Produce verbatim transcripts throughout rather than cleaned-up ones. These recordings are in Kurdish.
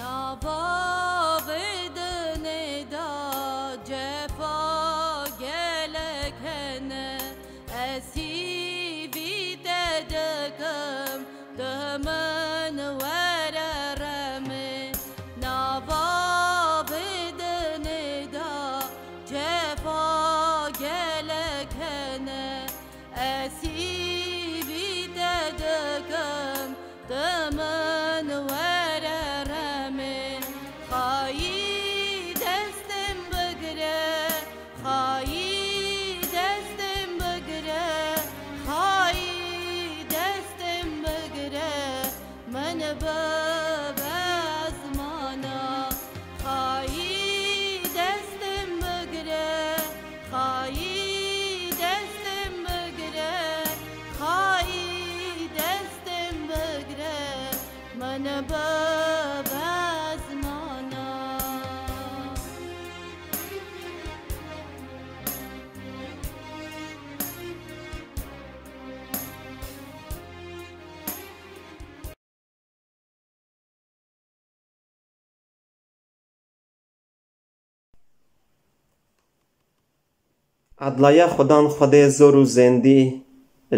Nava vê dinê de cefa gelek hene, ez hîvî te dikim, tu min were remê. Nava vê dinê de cefa gelek hene, ez hîvî te dikim, tu min were remê. Xayî destê min bigire, xayî destê min bigire, xayî destê min bigire, min bibe ezmana. Xayî destê min bigire, xayî destê min bigire, xayî destê min bigire, min bibe ezmana. Edlaya Xudan Xwedê zor û zêndî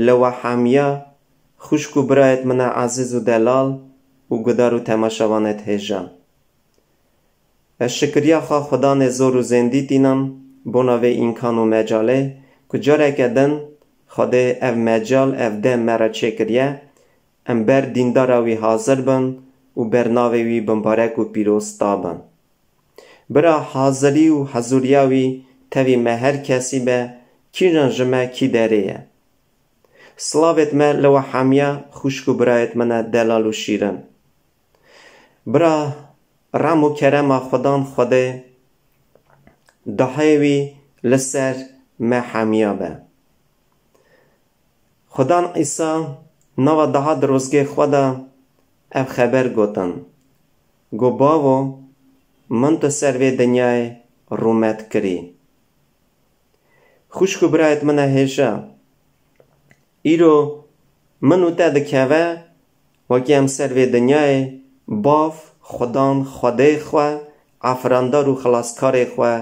li we hemiya, xwişk û birayêt min e ezîz û delal û gudar û temaşevanêt hêja. Ez şikiriya xwe Xudanê zor û zêndî tînim bona vê îmkan û mecalê ku careke din Xwedê ev mecal, ev dem me re çêkiriye, em ber dîndara wî hazir bin û ber navê wî bimbarek û pîroz ta bin. Bira hazirî û hezûriya wî tevî me her kesî be, kîjan ji me kî derê ye. Silavêt me li we hemiya xwişk û birayêt min e delal û şîrin. Bira rem û kerema Xudan Xwedê dahê wî li ser me hemiya be. Xudan Îsa nava daha dirozgê xwe de ev xeber gotin. Got, Bavo, min tu ser vê dinyayê rûmet kirî. Xwişk û birayêt min e hêja, îro min û te dikeve, wekî em ser vê dinyayê Bav, Xudan, Xwedê xwe, efirandar û xilaskarê xwe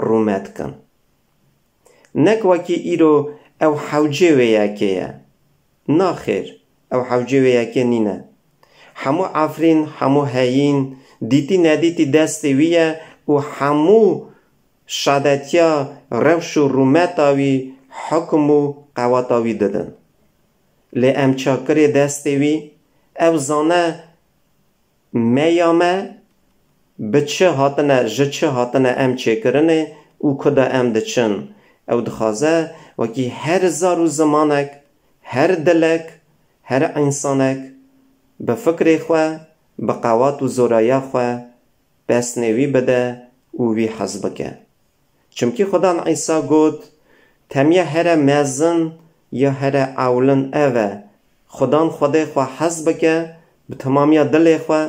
rûmet kin. Nek wekî îro ew hewcê wê yekê ye. Naxêr, ew hewcê wê yekê nîne. Hemû efrîn, hemû heyîn, dîtî nedîtî destê wî ye û hemû şadetiya rewş û rûmeta wî, hukm û qewata wî didin. Lê em çakirê destê wî, ew zane me ya me, bi çi hatine, ji çi hatine em çêkirinê û ku de em diçin. Ew dixwaze wekî her zar û zimanek, her dilek, her însanek bi fikrê xwe, bi qewat û zoraya xwe pesnê wî bide û wî hez bike. Çimkî Xudan Îsa got, temiya here mezin ya here ewlin ev e, Xudan Xwedê xwe hez bike bi temamiya dilê xwe,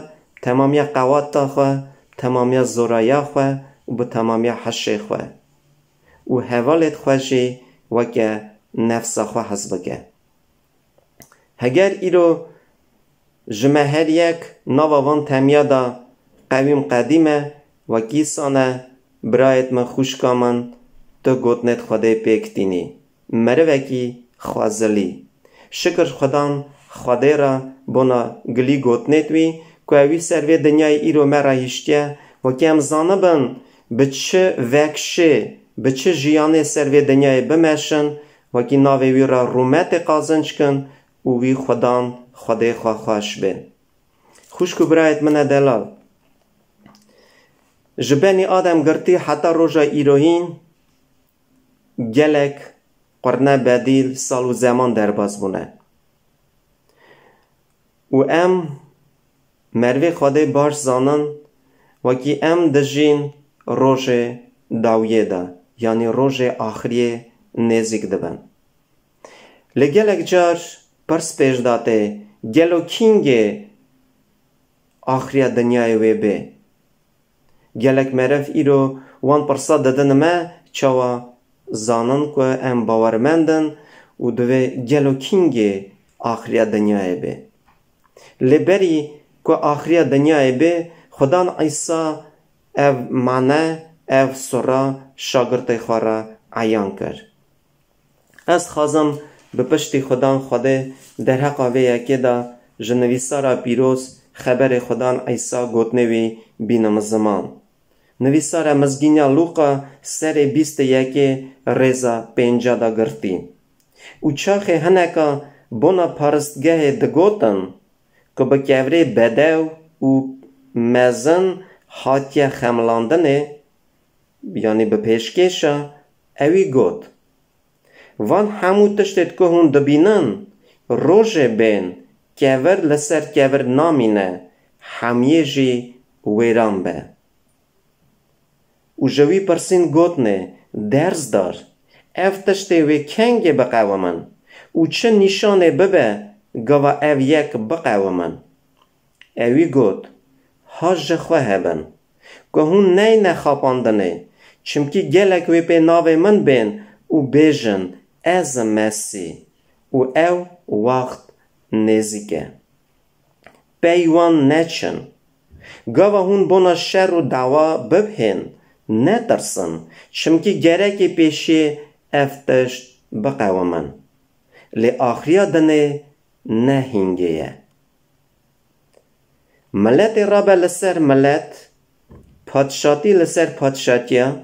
temamiya qewata xwe, temamiya zoraya xwe û bi temamiya hişê xwe û hevalêt xwe jî weke nefsa xwe hez bike. Heger îro ji me her yek nava van temiya de qewîm qedî me, wekî sane, birayêt min, xwişka min, tu gotinêt Xwedê pêk tînî. Merivekî xwezilî. Şikir Xudan Xwedê re bona gilî gotinêt wî, ku ewî ser vê dinyayê îro me re hiştiye, wekî em zanibin bi çi vekşê, bi çi jiyanê ser vê dinyayê bimeşin, wekî navê wî re rûmetê qazinc kin û wî Xudan Xwedê xwe xweş bê. Xwişk û birayêt min e delal. Ji benî Adem girtî heta roja îrohîn gelek qurne bedîl sal û zeman derbas bûne. Û em merivê Xwedê baş zanin, wekî em dijîn rojê dawiyê de, yanî rojê axiriyê nêzîk dibin. Lê gelek car pirs pêş datê, gelo kîngê axiriya dinyayê wê bê? Gelek meriv îro wan pirsa didin me, çawa zanin ku em bawermend in û divê gelo kîngê axiriya dinyayê bê? Lê berî ku axiriya dinyayê bê, Xudan Îsa ev mane, ev sura şagirtê xwe re eyan kir. Ez xwazim bi piştî Xudan Xwedê derheqa vê yekê de ji nivîsara pîroz xeberê Xudan Îsa gotinê wî bînim ziman. Nivîsara Mizgîniya Lûqa serê bîst û yekê rêza pênca de girtî. Û çaxê hineka bona paristgehê digotin ku bi kevirê bedew û mezin hatiye xemilandinê, yanî bi pêşkêşa, ewî got, Van hemû tiştêt ku hûn dibînin, rojê bên, kevir li ser kevir namîne, hemiyê jî wêran be. Û ji wî pirsîn gotinê, Dersdar, ev tiştê wê kengê biqewimin? Û çi nîşanê bibe, gava ev yek biqewimin? Ewî got, Ha ji xwe hebin, ku hûn neyne xapandinê, çimkî gelek wê pê navê min bên û bêjin, Ez im Mesîh, û ew wext nêzîk e. Pey wan neçin. Gava hûn bona şer û dawa bibhên, netirsin, çimkî gerekê pêşiyê ev tişt biqewimin. Lê axiriya dinê ne hîngê ye. Miletê rabe li ser milet, padşatî li ser padşatiya,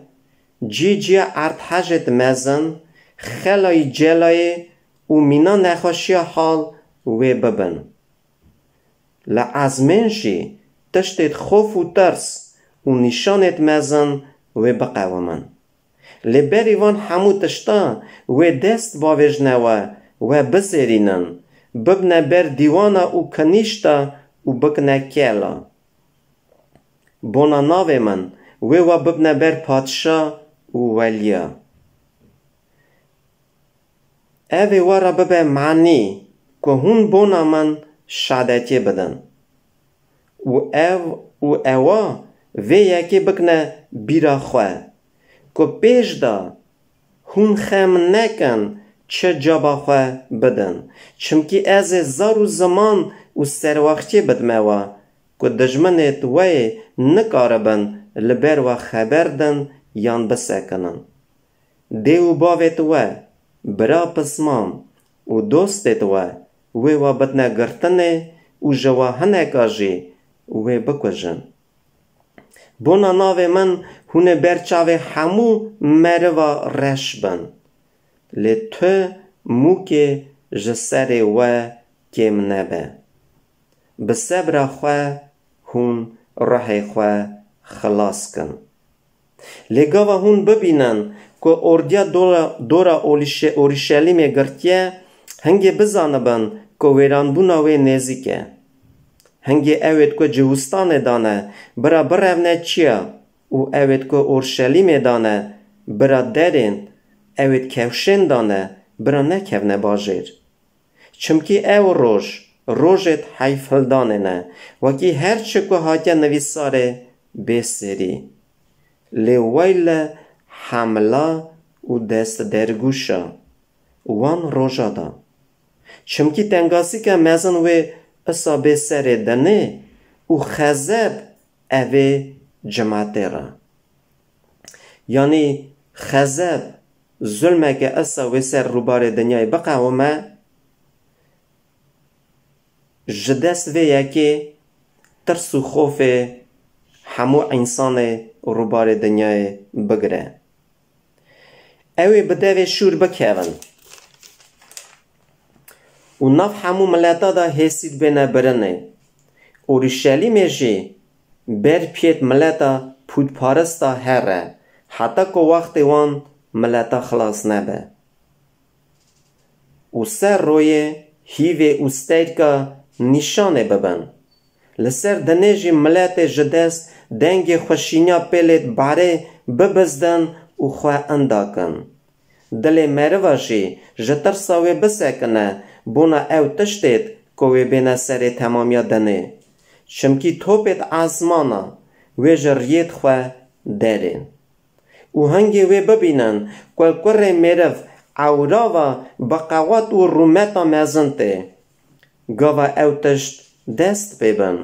cî cîya erdhejêt mezin, xelayî celayê û mîna nexweşiya hal wê bibin. Li ezmên jî tiştêt xof û tirs û nîşanêt mezin wê biqewimin. Lê berî van hemû tişta wê dest bavêjine we, we bizêrînin, bibine ber dîwana û kinîşta û bikine kela. Bona navê min wê we bibine ber padşa û weliya. Ev ê we re bibe manî ku hûn bona min şadetiyê bidin. Û ev û ewa vê yekê bikine bîra xwe, ku pêş de hûn xem nekin çi caba xwe bidin. Çimkî ez ê zar û ziman û serwextiyê bidime we, ku dijminêt we yê nikaribin li ber we xeber din yan bisekinin. Dê û bavêt we, bira pismam û dostêt we, wê we bidine girtinê û ji we hineka jî wê bikujin. Bona navê min hûn ê ber çavê hemû meriva reş bin. Lê tu mûkê ji serê we kêm nebe. Bi sebra xwe hûn ruhê xwe xilas kin. Lê gava hûn bibînin ku ordiya dora, dora Olîşe-, Orîşelîmê girtiye, hingê bizanibin ku wêranbûna wê nêzîk e. Hingê ewêt ku Ciwistanê dane, bira birevne çiya û ewêt ku Orşelîmê dane, bira derên, ewêt kewşên dane, bira nekevne bajêr. Çimkî ew roj, rojêt heyfhildanê ne, wekî her çi ku hatiye nivîsarê bê serî. Lê weyl e hemla û destdergûşa wan roja de. Çimkî tengasîka mezin wê isa bê serê dinê û xezeb evê cimatê re. Yanî xezeb, zulmeke isa wê ser rûbarê dinyayê biqewime, ji dest vê yekê tirs û xofê hemû însanê rûbarê dinyayê bigire. Ew ê bi devê şûr bikevin û nav hemû mileta de hêsî bêne birinê. Orîşelîmê jî ber piyêt mileta pûtparista here, heta ku wextê wan mileta xilas nebe. Û ser royê hîvê û steyka nîşanê bibin. Li ser dinê jî miletê ji dest dengê xweşîniya pêlêt barê bibizdin û xwe indakin. Dilê meriva jî ji tirsa wê bisekine bona ew tiştêt ku wê bêne serê temamiya dinê. Çimkî topêt ezmana wê ji riyêt xwe derên. Û hingê wê bibînin ku kurê mêriv ewra ve bi qewet û rûmeta mezin tê. Gava ew tişt dest pê bin,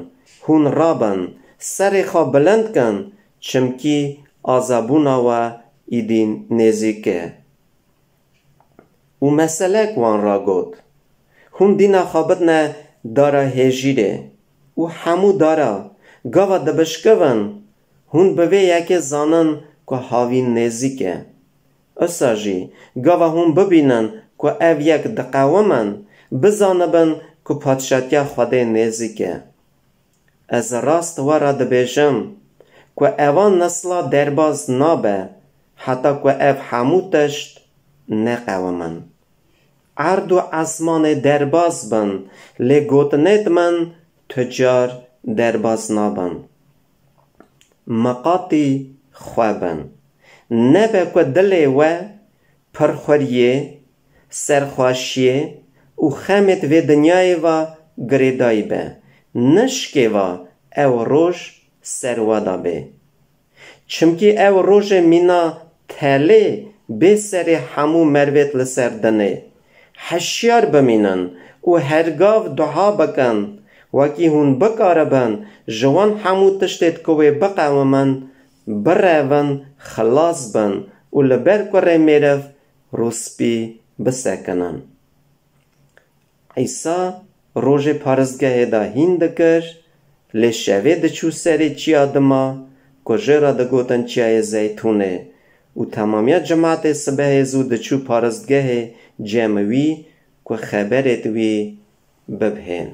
hûn rabin, Serê xwe bilind kin, çimkî azabûna we îdî nêzîk e. Û meselek wan ra got, Hûn dîna xwe bidine dara hêjîrê û hemû dara, gava dibişkivin, hûn bi vê yekê zanin ku havîn nêzîk e. Usa jî, gava hûn bibînin ku ev yek diqewimin, bizanibin ku Padşatiya Xwedê nêzîk e. Ez rast we re dibêjim ku evan nesla derbas nabe, heta ku ev hemû tişt neqewimin. Erd û esmanê derbas bin, lê gotinêt min tu car derbas nabin. Miqatî xwe bin. Nebe ku dilê we pirxuriyê, serxweşiyê û xemêt vê dinyayê ve girêdayî be. Nişkêva ew roj ser we de bê. Çimkî ew rojê mîna telê bê serê hemû mervêt li ser dinê. Hişyar bimînin û hergav dua bikin, wekî hûn bikaribin ji wan hemû tiştêt ku wê biqewimin, birevin, xilas bin û li ber kurê mêriv rûspî bisekinin. Îsa rojê paristgehê de hîn dikir, lê şevê diçû serê çiya dima ku jê re digotin Çiyayê Zeytûnê û temamiya cimatê sibehê zû diçû paristgehê cem wî ku xeberêt wî bibhên.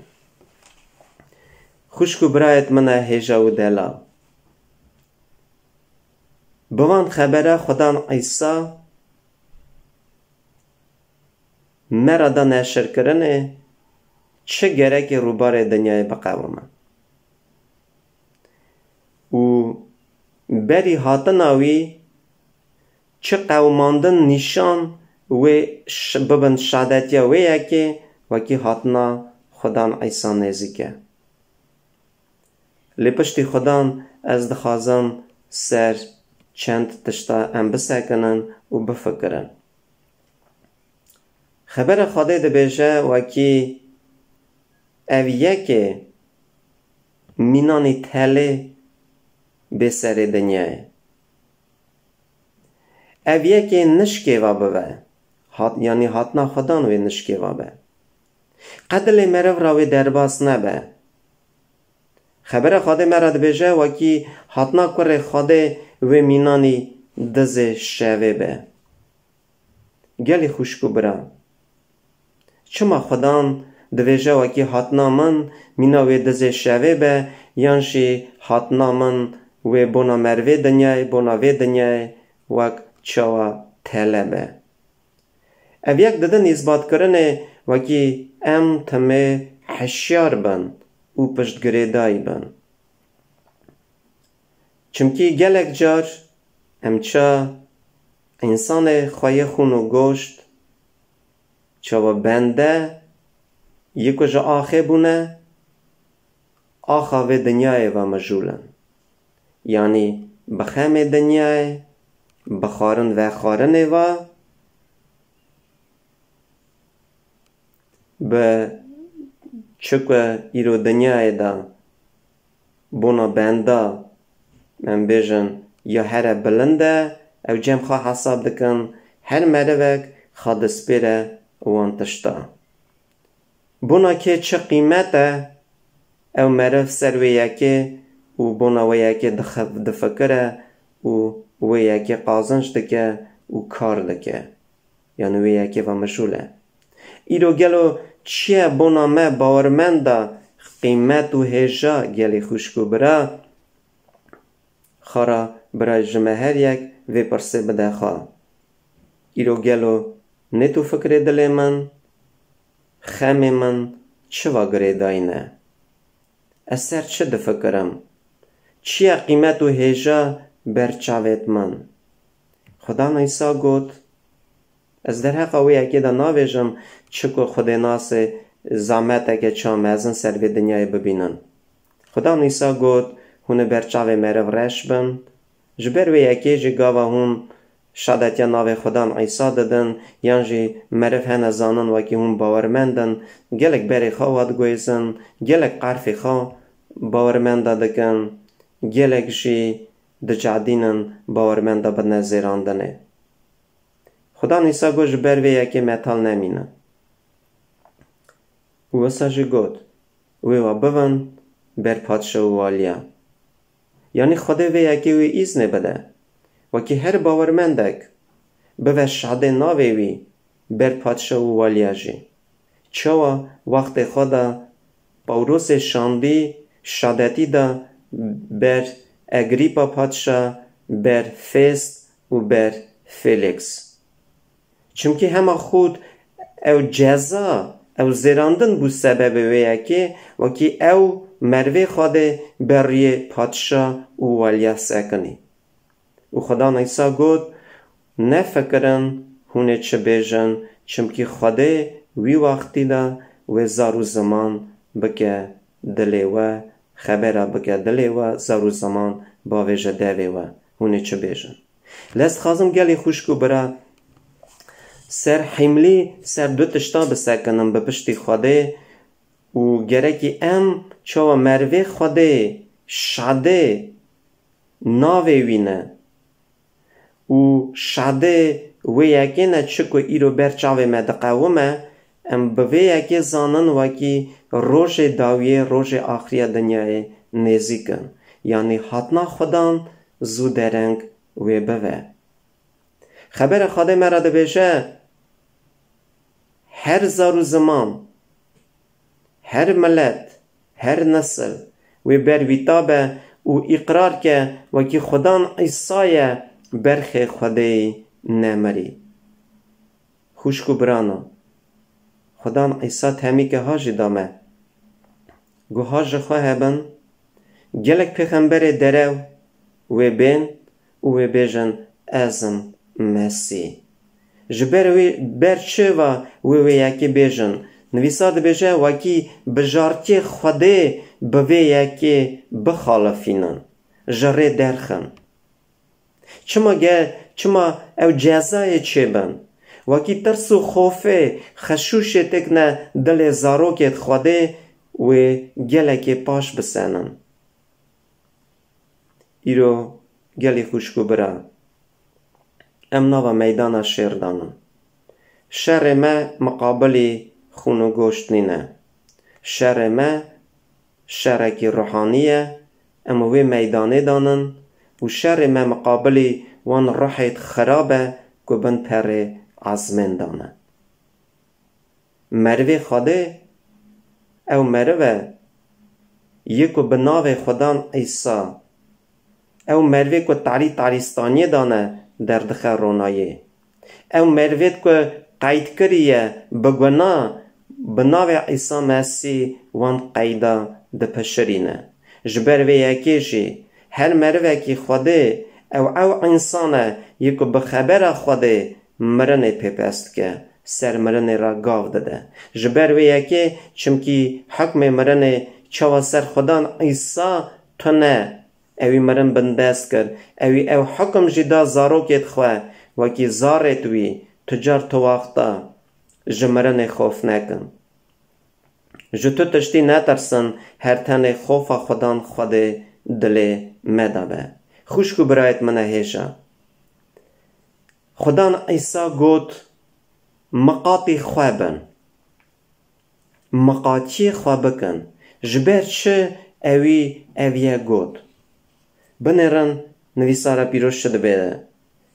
Xwişk û birayêt min e hêja û delal. Bi van xebera Xudan Îsa me re da neşirkirinê çi gerekê rûbarê dinyayê biqewime. Û berî hatina wî çi qewimandin nîşan wê ş-, bibin şadetiya wê yekê wekî hatina Xudan Îsa nêzîk e. Lê piştî Xudan ez dixwazim ser çend tişta em bisekinin û bifikirin. Xebera Xwedê dibêje wekî ev yekê mînanî telê bê serê dinyayê. Ev yekê nişkêva bive. Hat, yanî hatina Xudan wê nişkêva be. Qe dilê meriv ra wê derbas nebe. Xebera Xwedê me re dibêje wekî hatina kurê Xwedê wê mînanî dizê şevê be. Gelî xwişk û bira. Çima Xudan divêje wekî hatina min mîna wê dizê şevê be, yan jî hatina min wê bona mervê dinyayê, bona vê dinyayê wek çawa tele be? Ev yek didin îsbatkirinê wekî em timê hişyar bin û piştgirêdayî bin. Çimkî gelek car em ça însanê xweyê xûn û goşt, çawa bende yê ku ji axê bûne, axa vê dinyayê ve mijûl in. Yanî bi xemê dinyayê, bi xwarin vexwarinê ve, bi çi ku îro dinyayê de bona benda, em bêjin, ya here bilind e, ew cem xwe hesab dikin, her merivek xwe dispêre wan tişta. Bona kê çi qîmet e, ew meriv ser wê yekê û bona wê yekê dixev-, difikire û wê yekê qazinc dike û kar dike. Yanî wê yekê ve mijûl e. Îro gelo çi ye bona me bawermenda qîmet û hêja gelî xwişk û bira? Xara bira ji me her yek vê pirsê bide xwe. Îro gelo nê tu fikrê dilê min, xemê min çi va girêdayî ne? Ez ser çi difikirim? Çi ye qîmet û hêja ber çavêt min? Xudan Îsa got, ez derheqa wê yekê de navêjim, çi ku Xwedênasê zameteke ça mezin ser vê dinyayê bibînin. Xudan Îsa got, hûn ê ber çavê meriv reş bin. Ji ber wê yekê jî gava hûn şadetiya navê Xudan Îsa didin, yan jî meriv hene zanin wekî hûn bawermend in, gelek berê xwe wa diguhêzin, gelek qerfê xwe bawermenda dikin. gelek jî dicehdînin bawermenda bidine zêrandinê. Xudan Îsa got, ji ber vê yekê metal nemînin. Û wisa jî got, wê wa bibin ber padşa û waliya. Yanî Xwedê vê yekê wê îznê bide. Wekî her bawermendek bive şadê navê wî ber padşa û waliya jî. Çawa wextê xwe de Pawlosê şandî şadetî da ber Agrîpa padşa, ber Fêst û ber Fêlîks. Çimkî hema xûd ew ceza, ew zêrandin bû sebebê wê yekê, wekî ew merivê Xwedê beriyê padşa û waliya sekinî. Û Xudan Îsa got, nefikirin hûn ê çi bêjin, çimkî Xwedê wî wextî de wê zar û ziman bike dilê we, xebera bike dilê we, zar û ziman bavêje devê we, hûn ê çi bêjin. Lez dixwazim gelî xwişk û bira ser hîmlî, ser du tişta bisekinim bi piştî Xwedê û gerekî em çawa merivê Xwedê şadê navê wî ne û şadê wê yekê ne çi ku îro ber çavê me diqewime, em bi vê yekê zanin wekî rojê dawiyê, rojê axiriya dinyayê nêzîk in. Yanî hatina Xudan zû dereng wê bive. Xebera Xwedê me re dibêje, her zar û ziman, her milet, her nesil wê ber wî ta be û îqrar ke wekî Xudan Îsa ye berxê Xwedê nemirî. Xwişk û birano, Xudan Îsa temîke ha jî da me. Got ha ji xwe hebin, gelek pêxemberê derew wê bên û wê bêjin, ez im Mesîh. Ji ber wê, ber çi va wê wê yekê bêjin? Nivîsar dibêje, wekî bijartiyê Xwedê bi vê yekê bixalifînin, ji rê derxin. Çima ge, çima ew cezayê çêbin? Wekî tirs û xofê xeşûşê têkine dilê zarokê Xwedê wê gelekê paş bisenin. Îro gelî xwişk û bira, em nava meydana şêr danin. Şerê me miqabilî xûn û goşt nîne. Şerê me şerekî ruhanî ye, em wê meydanê danin û şerê me miqabilî wan ruhêt xirab e ku bin perê ezmên dane. Merivê Xwedê, ew meriv e yê ku bi navê Xudan Îsa, ew merivê ku tarî tarîstaniyê dane derdixe ronayê. Ew merivêt ku qeyd kiriye bi guna, bi navê Îsa Mesîh wan qeyda dipişirîne. Ji ber vê yekê jî her merivekî Xwedê ew, ew însan e yê ku bi xebera Xwedê mirinê pêpes dike, ser mirinê re gav dide. Ji ber vê yekê, çimkî hukmê mirinê çawa ser Xudan Îsa tune, ewî mirin bindest kir, ewî ew hukum jî da zarokêt xwe, wekî zarêt wî, tu car tu wexta ji mirinê xof nekin. Ji tu tiştî netirsin, her tenê xofa Xudan Xwedê dilê me de be. Xwişk û birayêt min e hêja. Xudan Îsa got, miqatî xwe bin. Miqatiyê xwe bikin. Ji ber çi ewî ev ye got? Binêrin nivîsara pîroz çi dibêje.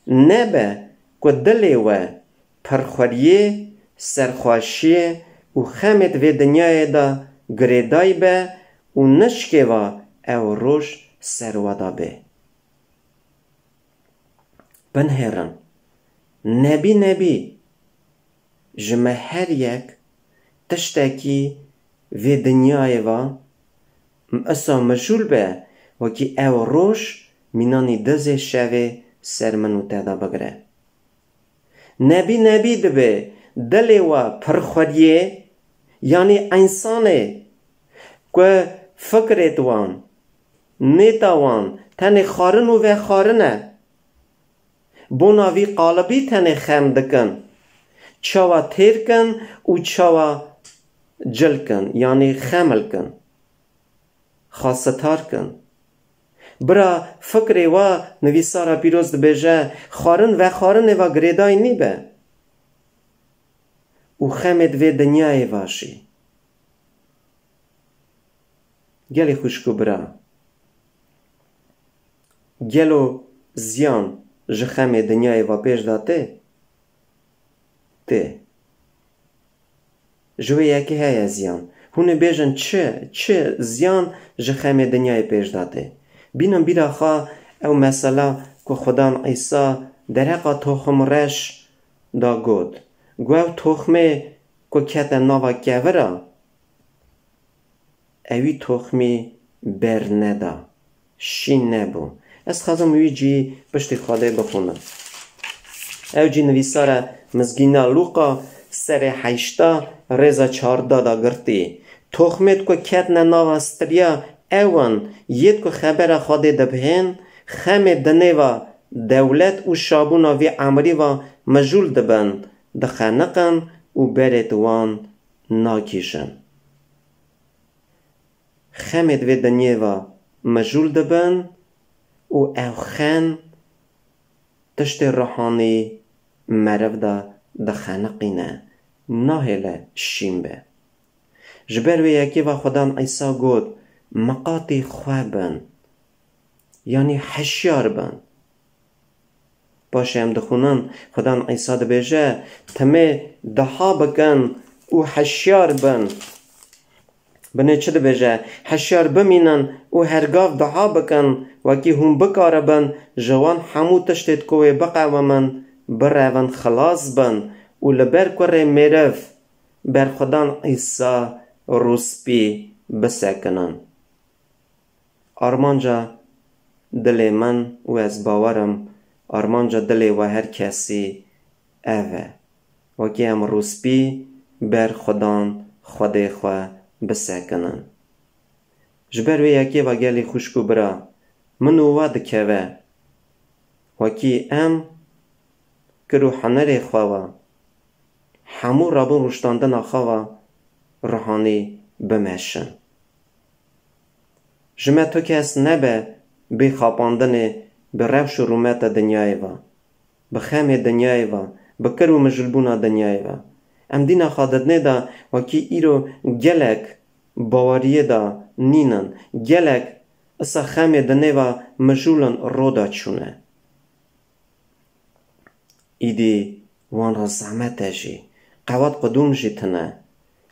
Nebe ku dilê we pirxweriyê, serxweşiyê û xemêt vê dinyayê de girêdayî be û nişkêva ew roj ser we de bê. Binhêrin, nebî nebî ji me her yek tiştekî vê dinyayê ve, îsa mijûl be, wekî ew roj mînanî dizê şevê ser min û te de bigire. Nebî nebî dibe dilê we pirxweriyê, yanî însanê ku fikrêt wan, nêta wan tenê xwarin û vexwarin e. Bona vî qalibî tenê xem dikin. Çawa têr kin û çawa cil kin, yanî xemil kin. Xwe sitar kin. Bira, fikrê wa nivîsara pîroz dibêje, xwarin vexwarinê va girêdayî nîbe û xemê di vê dinyayê va jî. Gelî xwişk û bira, gelo ziyan ji xemê dinyayê va pêş de tê? Tê. Ji wê yekê heye ziyan. Hûn ê bêjin çi, çi ziyan ji xemê dinyayê pêş de tê? Bînin bîra xwe ew mesela ku Xudan Îsa derheqa toxim reş da got. Got, ew toxmê ku kete nava kevira, ewî toxmî berneda, şîn nebû. Ez xwazim wî cî piştî Xwedê bixwînim. Ew cî nivîsara Mizgîna Lûqa serê heşta rêza çardeh da girtî. Toxmêd ku ketine nava stiriya ew in, yêd ku xebera Xwedê dibihên, xemê dinê va dewlet û şabûna vî emrî va mijûl dibin, dixeniqin û berêd wan nagihîjin. Xemêd vê dinyê va mijûl dibin û ew xem tiştê ruhanî meriv de dixeniqîne, nahêle şîn be. Ji ber wê yekê va Xudan Îsa got, miqatî xwe bin, yanî hişyar bin. Paşê em dixwînin, Xudan Îsa dibêje, timê deha bikin û hişyar bin. Binê çi dibêje? Hişyar bimînin û her gav deha bikin, wekî hûn bikaribin ji wan hemû tiştêd ku wê biqewimin, birevin, xilas bin û li ber kurê mêriv, ber Xudan Îsa rûspî bisekinin. Armanca dilê min û ez bawer im, armanca dilê we her kesî ev e. Wekî em rûspî ber Xudan Xwedê xwe bisekinin. Ji ber wê yekê ve gelî xwişk û bira, min û we dikeve. Wekî em kir û hunerê xwe ve, hemû rabûn rûştandina xwe ve ruhanî bimeşin. Ji me tu kes nebe bê xapandinê bi rewş û rûmeta dinyayê ve, bi xemê dinyayê ve, bi kir û mijilbûna dinyayê ve. Em dîna xwe di dinê de wekî îro gelek baweriyê de nînin, gelek isa xemê dinê ve mijûl in, ro de çûne. Îdî wan re zehmet e jî, qewet qudûm jî tune.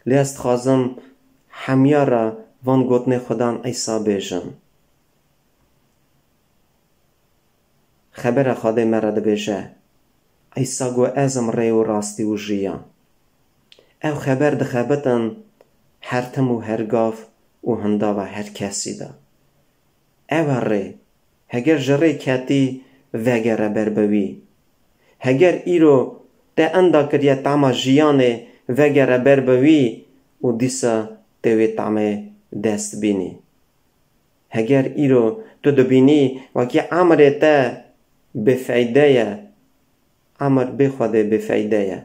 Lê ez dixwazim hemiya re van gotinê Xudan Îsa bêjim. Xebera Xwedê me re dibêje, Îsa got, ez im rê û rastî û jiyan. Ew xeber dixebitin her tim û her gav û hindava her kesî de. Ew e rê. Heger ji rê ketî, vegere ber bi wî. Heger îro te enda kiriye tama jiyanê, vegere ber bi wî û dîsa tê wê tamê dest bînî. Heger îro tu dibînî wekî emrê te bêfeyde ye, emir bê Xwedê bêfeyde ye.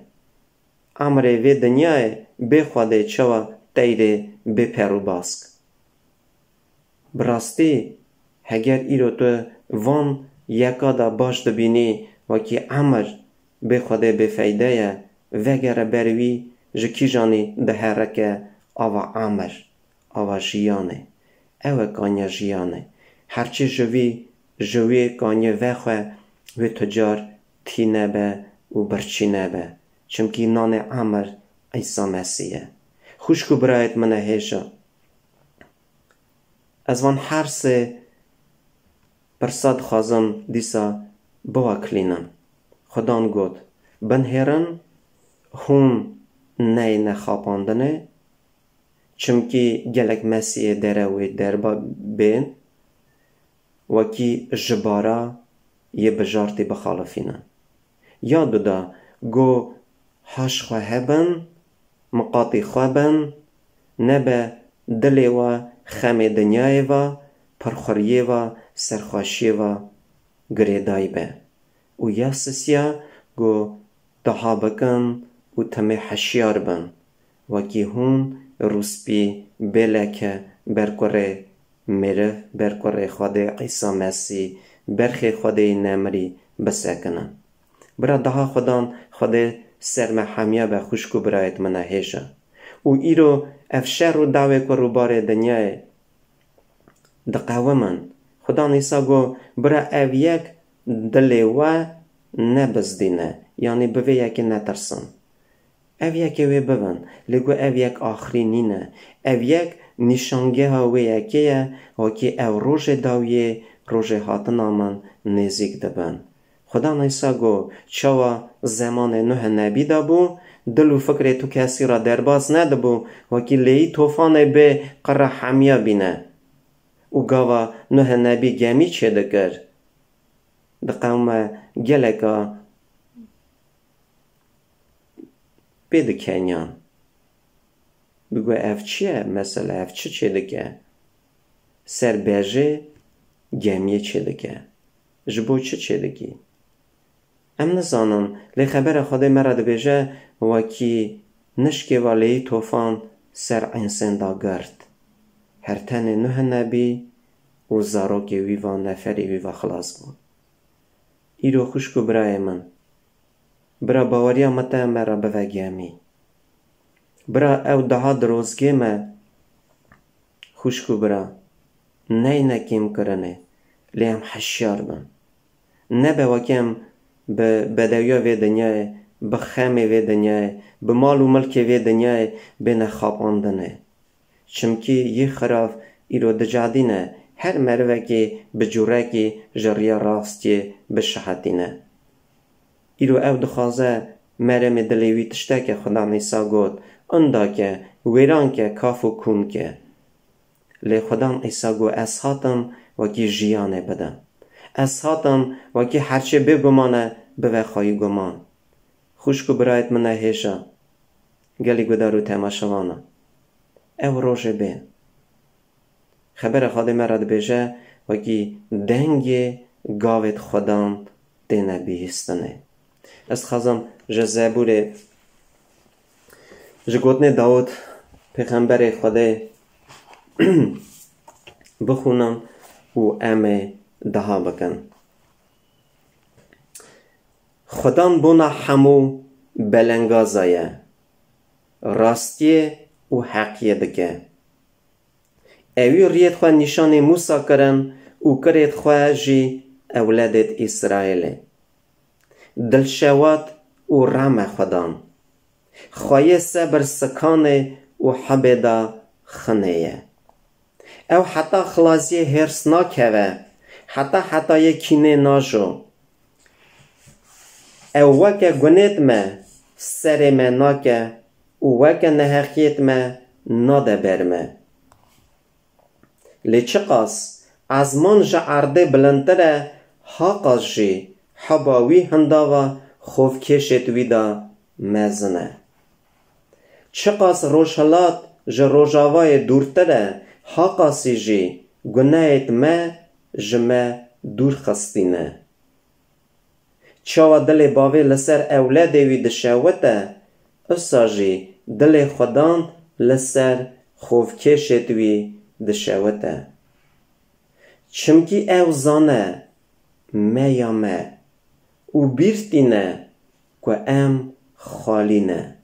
Emrê vê dinyayê bê Xwedê çawa teyrê bê per û bask. Bi rastî, heger îro tu van yeka de baş dibînî, wekî emir bê Xwedê bêfeyde ye, vegere ber wî, ji kîjanî diherike ava emir, ava jiyanê. Ew e kanya jiyanê. Herçî ji vî, ji wê kanyê vexwe, wê tu car tîne be û birçî nebe. Çimkî nanê emir Îsa Mesîh ye. Xwişk û birayêt min e hêja. Ez van her sê pirsa dixwazim dîsa biwekilînim. Xudan got, binihêrin, hûn neyne xapandinê, çimkî gelek Mesîhê derew ê derba bên, wekî ji bara yê bijartî bixalifînin. Ya duda, got, haş xwe hebin, miqatî xwe bin, nebe dilê we xemê dinyayê ve, pirxuriyê ve, serxweşiyê ve girêdayî be. Û ya sisiya, got, deha bikin û timê hişyar bin, wekî hûn rûspî bê leke ber kurê Meriv ber kurê Xwedê Îsa Mesîh, berxê Xwedê yî nemirî bisekine. Bira daha Xudan Xwedê ser me hemiya be, xwişk û birayêt min e hêja. Û îro ev şer û dawê ku rûbarê dinyayê diqewimin. Xudan Îsa got, bira ev yek dilê we nebizdîne, yanî bi vê yekê netirsin. Ev yekê wê bibin, lê got ev yek axirî nîne. Ev yek nîşangeha wê yekê ye, wekî ew rojê dawiyê, rojê hatina min nêzîk dibin. Xudan Îsa got, çawa zemanê Nuh Nebî de bû, dil û fikrê tu kesî re derbas nedibû, wekî lêyî tofanê bê qira hemiya bîne. Û gava Nuh Nebî gemî çêdikir, diqewime geleka pê dikeniyan. Digot, ev çi ye? Mesela, ev çi çêdike? Ser bejê gemiyê çêdike. Ji bo çi çêdikî? Em nizanin, lê xebera Xwedê me re dibêje, wekî nişkê va lêyî tofan ser însên da girt. Her tenê Nuh Nebî û zarokê wî va, neferê wî va xilas bûn. Îro xwişk û birayê min, bira baweriya me te me re bive gemî. Bira ew daha dirozgê me, xwişk û bira, neyne kêmkirinê, lê em hişyar bin. Nebe wekî em bi bedewiya vê dinyayê, bi xemê vê dinyayê, bi mal û milkê vê dinyayê bêne xapandinê. Çimkî yê xirav îro dicadîne, her merivekî bi cûrekî ji riya rastiyê bişihetîne. Îro ew dixwaze meremê dilê wî tişteke, Xudan Îsa got, inda ke, wêran ke, kaf û kûn ke. Lê Xudan Îsa got, ez hatim wekî jiyanê bidim. Ez hatim wekî herçê bêguman e, bive xweyî guman. Xwişk û birayêt min e hêja, gelî guhdar û temaşevana. Ew rojê bên. Xebera Xwedê me re dibêje, wekî dengê gavêt Xudan têne bihîstinê. Ez dixwazim ji Zebûrê, ji gotinê Dawûd pêxemberê Xwedê bixwînim û em ê daha bikin. Xudan bona hemû belengaza ye, rastiyê û heqiyê dike. Ewî riyêt xwe nîşanê Mûsa kirin û kirêt xwe jî ewledêt Îsraîlê. Dilşewat û rame Xudan. Xweyê sebir sikanê û hebê da xinê ye. Ew heta xilaziyê hêrs nakeve, heta hetayê kînê najo. Ew weke gunêt me serê me nake û weke neheqiyêt me nade ber me. Lê çiqas ezman ji erdê bilindtir e, haqas jî heba wî hindava xovkêşêt wî de mezin e. Çiqas rojhilat ji rojavayê dûrtir e, haqasî jî gunehêt me ji me dûr xistîne. Çawa dilê bavê li ser ewledê wî dişewite, usa jî dilê Xudan li ser xovkêşêt wî dişewite. Çimkî ew zane me ya me û bîr tîne ku em xalî ne.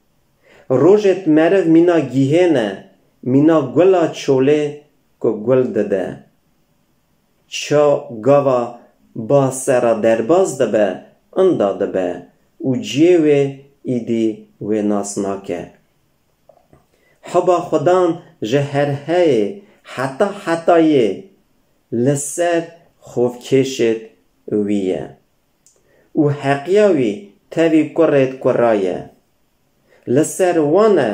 Rojêt meriv mîna gîhê ne, mîna gula çolê ku gul dide. Ça gava ba sera derbas dibe, inda dibe û ciyê wê îdî wê nas nake. Heba Xudan ji herheyê heta hetayê li ser xovkêşêt wî ye û heqiya wî tevî kurêt kura ye. Li ser wan e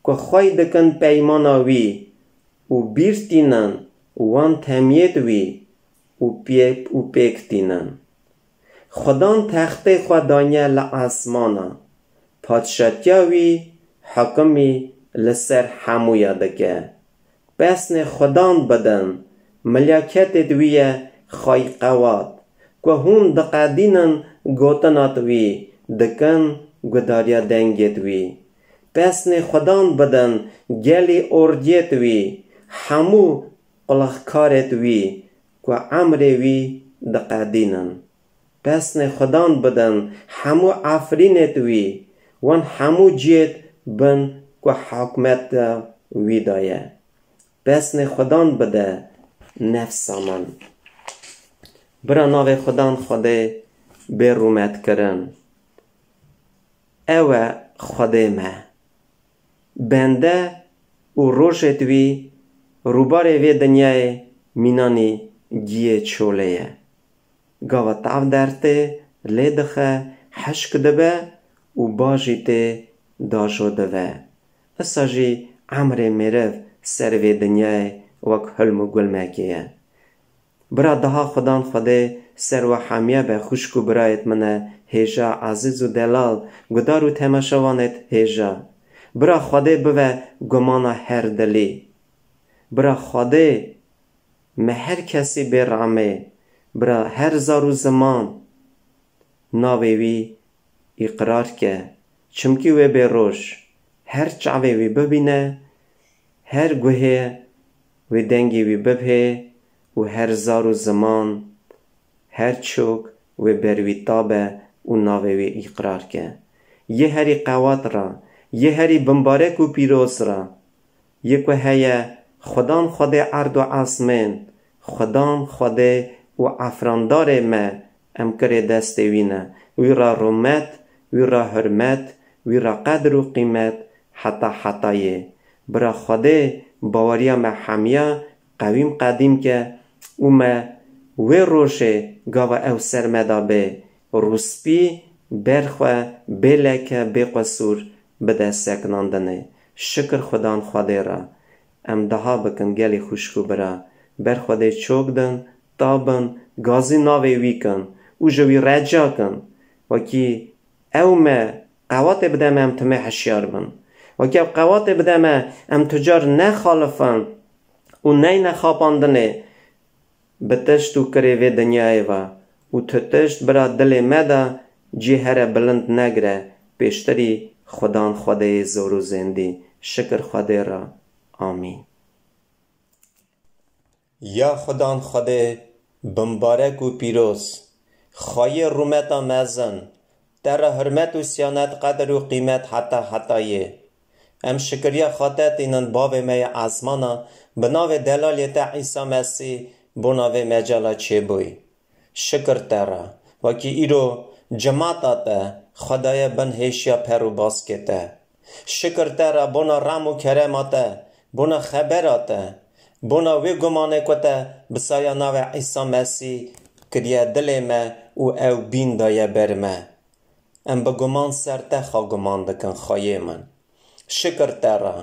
ku xwey dikin peymana wî û bîr tînin wan temiyêt wî û pê-, û pêk tînin. Xudan textê xwe daniye li esmana, padşatiya wî hikimî li ser hemûya dike. Pesnê Xudan bidin, milyaketêt wî ye xwey qewat, ku hûn diqedînin gotinat wî, dikin gudariya dengêt wî. Pesnê Xudan bidin, gelî ordiyêt wî, hemû qulixkarêt wî ku emrê wî diqedînin. Pesnê Xudan bidin hemû efrînêt wî, wan hemû ciyêt bin ku hikmeta wî de ye. Pesnê Xudan bide nefsa min. Bira navê Xudan Xwedê bê rûmetkirin. Ew e Xwedê me. Bende û rojêt wî rûbarê vê dinyayê mînanî giyê çolê ye. Gava tav dertê lê dixe, hişk dibe û bajî tê dajo dive. Isa jî emrê mêriv ser vê dinyayê wek hilm û gulmekê ye. Bira daha Xudan Xwedê ser we hemiya be, xwişk û birayêt min e hêja, ezîz û delal, gudar û temaşevanêt hêja. Bira Xwedê bive gumana her dilî. Bira Xwedê me her kesî bê ramê, bira her zar û ziman navê wî îqrar ke, çimkî wê bê roj, her çavê wî bibîne, her guhê wê dengê wî bibhê û her zar û ziman, her çok wê ber wî tabe û navê wî îqrar ke. Yê herî qewat ra, yê herî bimbarek û pîroz ra, yê ku heye, Xudan Xwedê erd û esmên, Xudan Xwedê û efrandarê me, em kirê destê wî ne. Wî ra rûmet, wî ra hurmet, wî ra qedir û qîmet heta hetayê. Bira Xwedê baweriya me hemiya qewîm qedîm ke û me wê rojê gava ew ser me de bê rûspî, ber xwe bê leke, bê qesûr bide sekinandinê. Şikir Xudan Xwedê re. Em daha bikin gelî xwişk û bira. Ber Xwedê çok din, tabin, gazî navê wî kin û ji wî reca kin. Wekî ew me qewatê bide me em timê hişyar bin. Wekî ew qewatê bide me em tu car nexalifin û neyne xapandinê bi tişt û kirê vê dinyayê ve û tu tişt bira dilê me de cî here bilind negire, pêştirî Xudan Xwedêyê zor û zêndî. Şikir Xwedê re. Amîn. Ya Xudan Xwedê, bimbarek û pîroz, xwayê rûmeta mezin, te re hurmet û siyanet, qedir û qîmet heta hetayê. Em şikiriya xwe te tînin bavê me yê esmana, bi navê delalê te Îsa Mesîh, bona vê mecala çêbûyî. Şikir te re, wekî îro cemata te xwe daye bin hêşiya per û baskê te. Şikir te re bona rem û kerema te, bona xebera te, bona wê gumanê ku te bi saya navê Îsa Mesîh kiriye dilê me û ew bîn daye ber me. Em bi guman ser te xwe guman dikin, xwayê min. Şikir te re.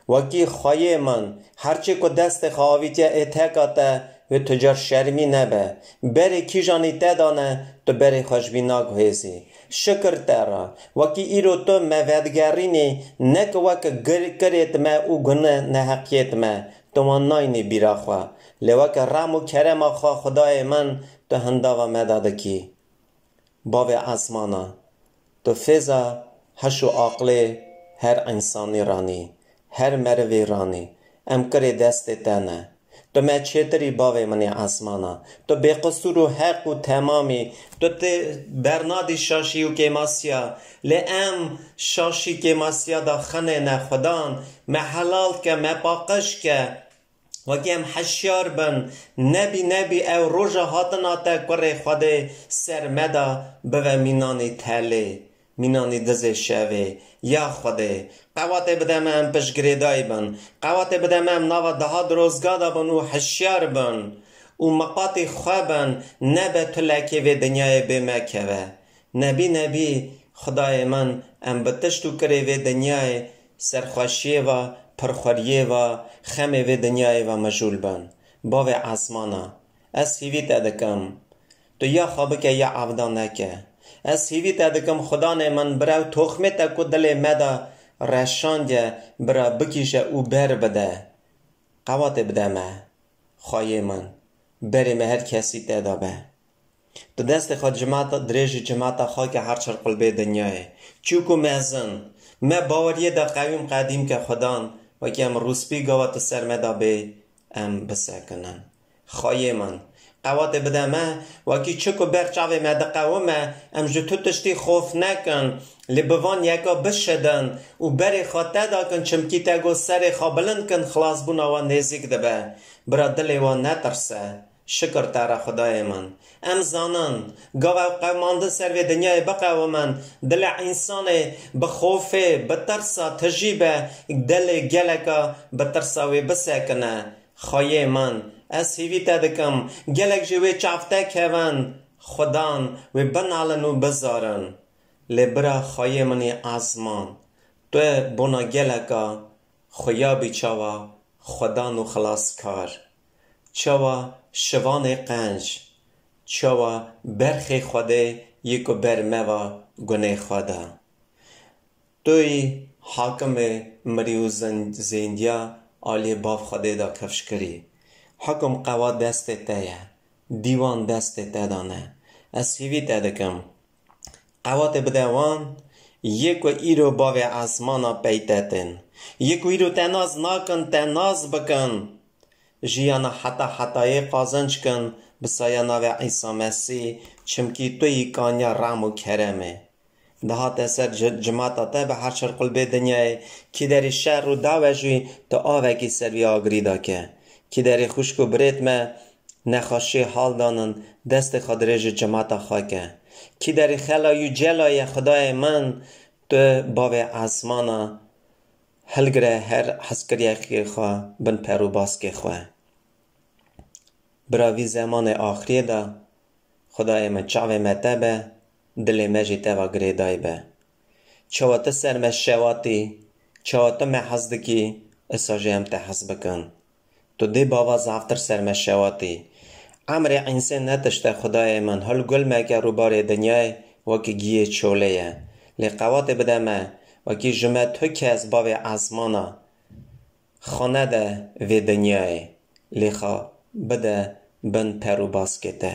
Wekî xwayê min, herçî ku destê xwe avîtiye êteka te, wê tu car şermî nebe. Berê kîjanî te dane, tu berê xwe ji bî naguhêzî. Şikir te re. Wekî îro tu me vedigerînî, ne ki wek gir-, kirêt me û gune neheqiyêt me, tu wan nayînî bîra xwe. Lê weke rem û kerema xwe, Xwedayê min, tu hindava me de dikî. Bavê esmana, tu fêza heş û aqilê her însanî ranî, her merivî ranî, em kirê destê te ne. Tu me çêtirî bavê min ê esmana. Tu bêqisûr û heq û temamî. Tu tê bernadî şaşî û kêmasiya. Lê em şaşî kêmasiya da xinê ne Xudan. Me helal ke, me paqij ke. Wekî em hişyar bin, nebî nebî ew roja hatina te kurê Xwedê ser me de bive mînanî telê, mînanî dizê şevê. Ya Xwedê, qewatê bide me em piştgirêdayî bin. Qewatê bide me em nava daha dirozga de bin û hişyar bin û miqatî xwe bin, nebe tu lekê vê dinyayê bê me keve. Nebî nebî, Xwedayê min, em bi tişt û kirê vê dinyayê, serxweşiyê ve, pirxweriyê ve, xemê vê dinyayê ve mijûl bin. Bavê esmana, ez hîvî te dikim. Tu ya xwe bike ya evda neke. Ez hîvî te dikim, Xudanê min, bira ew toxmê te ku dilê me de reşandiye, bira bikîje û ber bide. Qewatê bide me, xwayê min, berê me her kesî te de be. Tu destê xwe cimata, dirêjî cimata xwe ke her çar qulbê dinyayê. Çûk û mezin, me baweriyê de qewîm qedîm ke Xudan, wekî em rûspî gava tu ser me de bê, em bisekinin. Xweyê min, qewatê bide me, wekî çi ku ber çavê me diqewime, em ji tu tiştî xof nekin, lê bi van yeka bişidin û berê xwe te dakin, çimkî te got, "Serê xwe bilind kin, xilasbûna we nêzîk dibe." Bira, dilê wan netirse. Şikir te re, Xwedayê min. Em zanin, gava ew qewimandin ser vê dinyayê biqewimin, dilê însanê bi xofê, bi tirsa tijî be, dilê geleka bi tirsa wê bisekine. Xweyê min, ez hîvî te dikim, gelek jî wê çav te kevin, Xudan wê binalin û bizarin. Lê bira, Xweyê min ê ezman, tu bona geleka xuya bî çawa Xudan û xilaskar, çawa şivanê qenc, çawa berxê Xwedê yê ku ber me va gunê xwe de. Tu yî hakimê mirî û zin-, zêndiya aliyê Bav Xwedê de kifş kirî. Hikum qewat destê te ye. Dîwan destê te de ne. Ez hîvî te dikim. Qewatê bide wan, yê ku îro bavê ezmana pey te tên. Yê ku îro te nas nakin, te nas bikin. Jiyana heta hetayê qazenc kin, bi saya navê Îsa Mesîh, çimkî tu yî kanya rem û kerem e. Dihate ser ci-, cimata te bi her çar qulbê dinyayê, kî derî şer û dawe jî tu avekî ser vî agirî de ke. Kî derî xwişk û birêt me nexweşiyê hal danin, destê xwe dirêjî cimata xwe ke. Kî derî xela yû cela ye, Xwedayê min, tu bavê ezmana hilgire her hezkiryekê xwe bin per û baskê xwe. Bira, vî zemanê axiriyê de, Xwedayê me, çavê me te be, dilê me jî te va girêdayî be. Çawa tu ser me şewatî, çawa tu me hez dikî, esa jî em te hez bikin. Tu dê bava zaftir ser me şewatî. Emrê însên ne tişt e, Xwedayê min, hil gul meke rûbarê dinyayê, wekî giyê çolê ye. Lê qewatê bide me, wekî ji me tu kes bavê ezmana xwe nede vê dinyayê, lê xwe bide bin per û baskê te.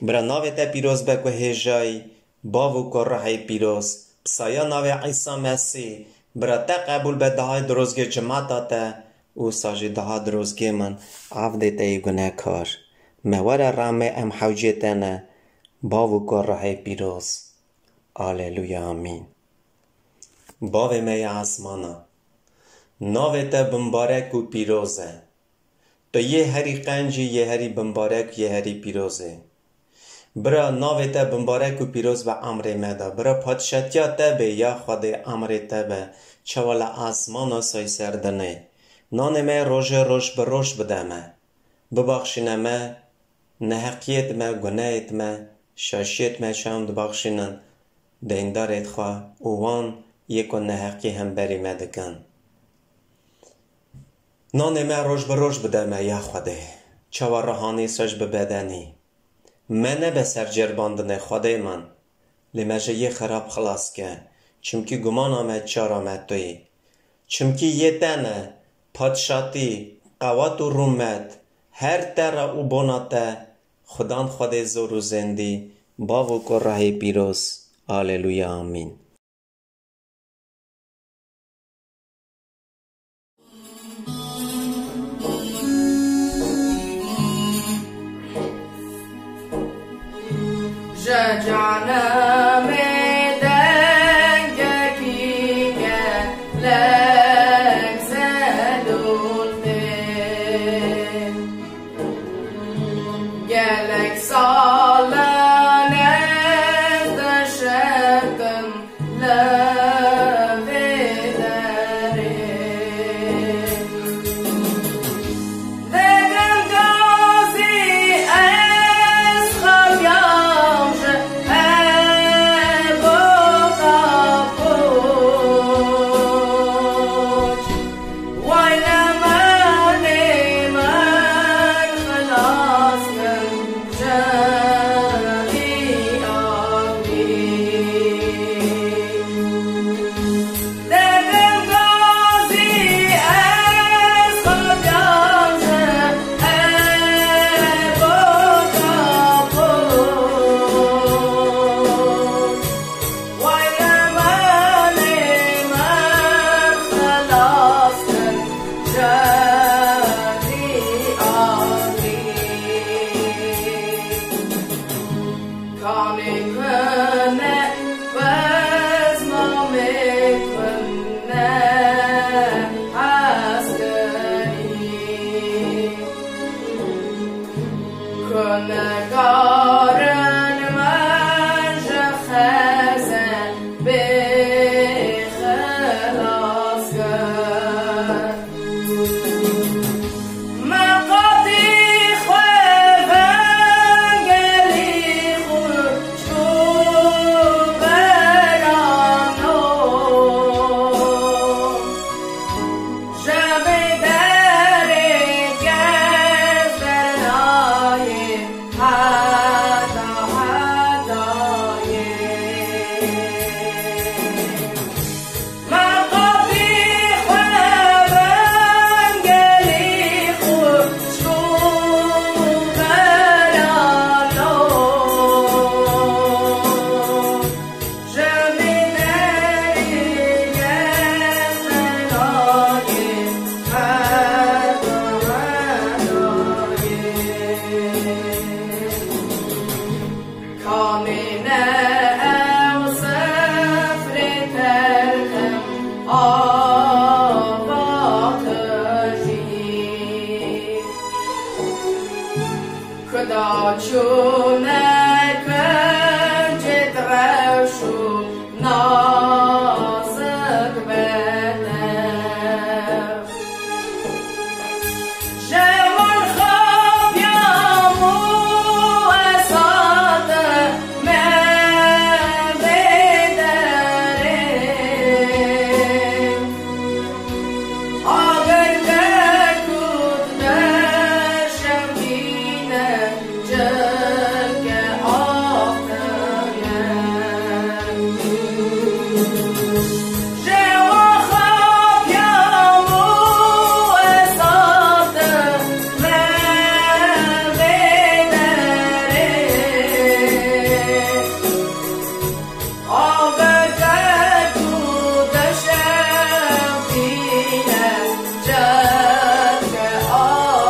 Bira, navê te pîroz be ku hêjayî, Bav û ku Ruhê Pîroz, bi saya navê Îsa Mesîh, bira, te qebûl be dahayê dirozgê cimata te û sa jî daha dirozgê min, avdê te yê gunekar. Me were ramê em hewcê te ne, Bav û ku Ruhê Pîroz. Aleluya, amîn. Bavê me yê ezmana, navê te bimbarek û pîroz e. Tu yê herî qencî, yê herî bimbarek, yê herî pîroz î. Bira, navê te bimbarek û pîroz be emrê me de. Bira, padşatiya te bê, ya Xwedê, emrê te be, çawa li ezmana say ser dinê. Nanê me rojê roj bi roj bide me. Bibaxşîne me neheqiyêt me, gunehêt me, şaşiyêt me, çawa em dibaxşînin deyndarêt xwe û wan yê ku neheqî hemberî me dikin. Nanê me roj bi roj bide me, ya Xwedê. Çawa rihanî sej bi bedenî. Me nebe ser ceribandinê, Xwedê min. Lê me ji yê xerab xilas ke. Çimkî gumana me, çara me tu yî. Çimkî yê te ne, padşatî, qewat û rûmet, her te re û bona te, Xudan Xwedê zor û zêndî, Bav û Kurehê pîroz. Aleluya, amîn. Ji canemê dengekî gelek zelûl tê. Gelek sal in ez dişetim li vê derê. Degem gazî ez xebyam ji hevok a koç. Way nemenê min xilas kin ji Kanê kune, bezmamê kune, eskerî. Kune karin me ji xeze bê xilas kir. Me qatî xwe vengerî xwe çû berano. Ji vê derê kes dernayê heta hedayê. Me qatî xwe vengerî xwe çû berano. Ji vê derê kes dernayê heta hedayê. Kamê ne ew sifrê terxim ava qijî. Kuda çûne kincêt rewş û nazik bete. Ji wan xapiyam û esate me vê derê. Agir ke kut de şevkîne. Çilke axtine. Ji wan xapiyam û esate me vê derê. Agir ke kut de şevkîne, çilke axtine.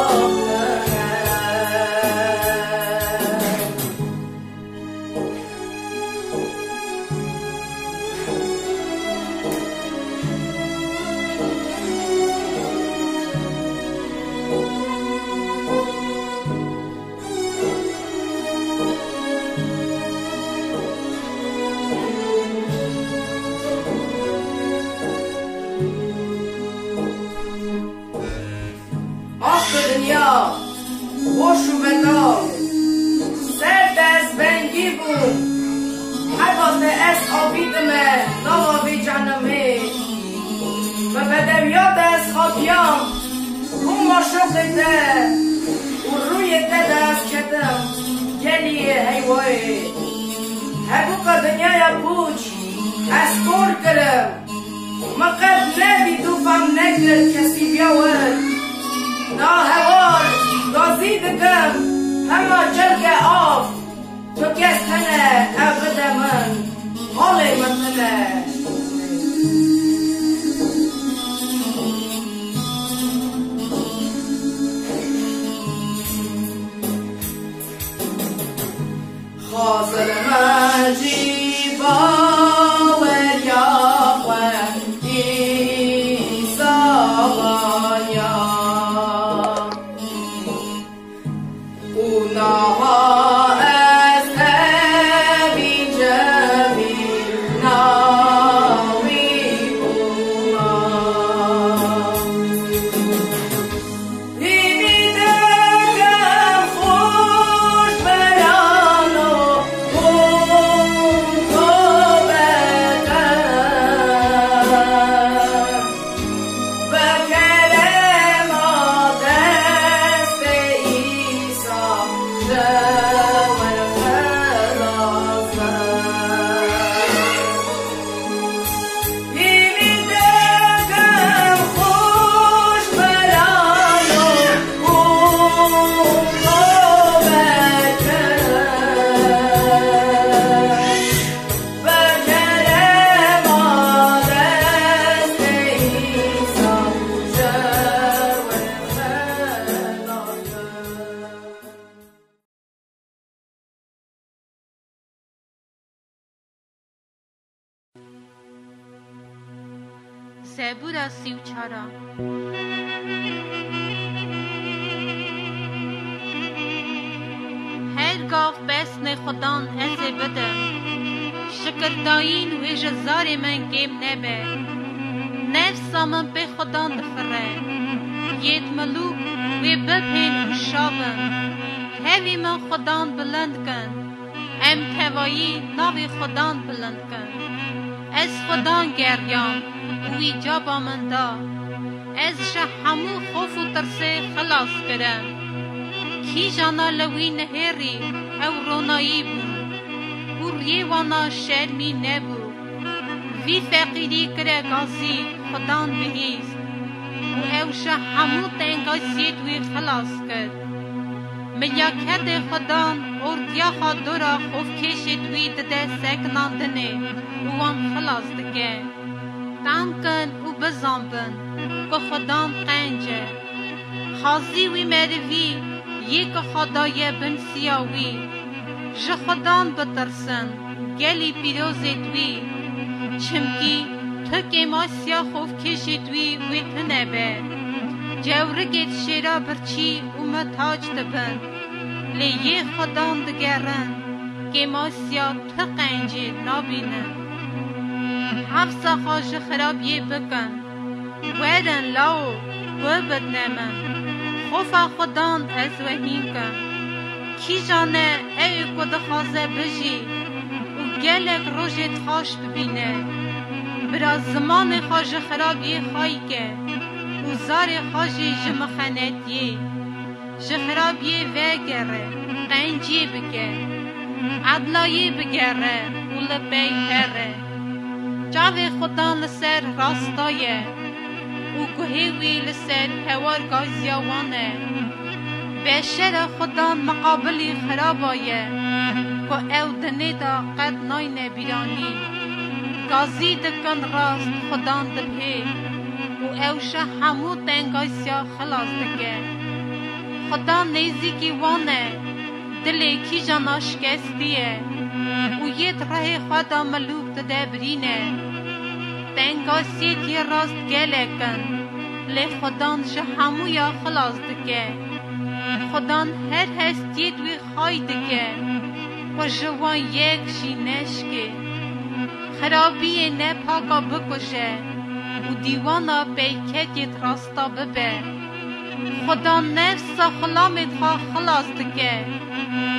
Ax ku dinya boş û betal, ser destbendî bû. Heta te ez avîtime nava vê cenemê. Bi bedewiya te ez xapiyam, hûn maşoqê te û rûyê te de ez ketim geliyê heywayê. Hebûka dinyaya pûç ez kor kirim. Me qet nedît û fam nekir kesî biya wir. Na hewar gazî dikim, hema cilke av. Tu kes tune ev bide min, halê min tune. Xazir me jî baweriya xwe Îsa ya. Û naha ez tevî cevî navî bûma. Zebûra sî û çar a. Her gav pesnê Xudan ez ê bidim. Şikirdayîn wê ji zarê min kêm nebe. Nefsa min pê Xudan difire. Yêd milûk wê bibhên û şa bin. Tevî min Xudan bilind kin. Em tevayî navê Xudan bilind kin. Ez Xudan geriyam û wî caba min da. Ez ji hemû xof û tirsê xilas kirim. Kîjana li wî nihêrî ew ronayî bûn û riyê wana şermî nebû. Vî feqîrî kire gazî, Xudan bihîst û ew ji hemû tengasiyêd wî xilas kir. Milyaketê Xudan ordiyaxa dora xofkêşêd wî dide sekinandinê û wan xilas dike. Tam kin û bizanbin ku Xudan qenc e. Xazî wî merivî yê ku xwe daye bin siya wî. Ji Xudan bitirsin, gelî pîrozêd wî. Çimkî tu kêmasiya xofkêşêd wî wê tune be. Cewrikêd şêra birçî û mitac dibin. Lê yê Xudan digerin, kêmasiya tu qencî nabînin. Hefsa xwe ji xirabiyê bikin. Werin lawo, we bidne min. Xofa Xudan ez we hîn kim. Kîjan e ewê ku dixwaze bijî û gelek rojêd xaş bibîne? Bira zimanê xwe ji xirabiyê xayî ke û zarê xwe jî ji mixenetiyê. Ji xirabiyê vegere, qenciyê bike. Edlayê bigere û li pey here. Çavê Xudan li ser rasta ye û guhê wî li ser hewar gaziya wan e. Beşera Xudan miqabilî xiraba ye, ku ew dinê de qet nayne bîranî. Gazî dikin rast, Xudan dibhê û ew ji hemû tengasiya xilas dike. Xudan nêzîkî wan e, dilê kîjana şikestî ye û yê di rehê xwe de milûk dide birîne. Tengasiyêd yê rast gelek in, lê Xudan ji hemûya xilas dike. Xudan her hestiyêd wî xay dike, xwe ji wan yek jî neşkê. Xirabiyê nepaka bikuje û dîwana peyketêd rasta bibe. Xudan nefsa xulamêd xwe xilas dike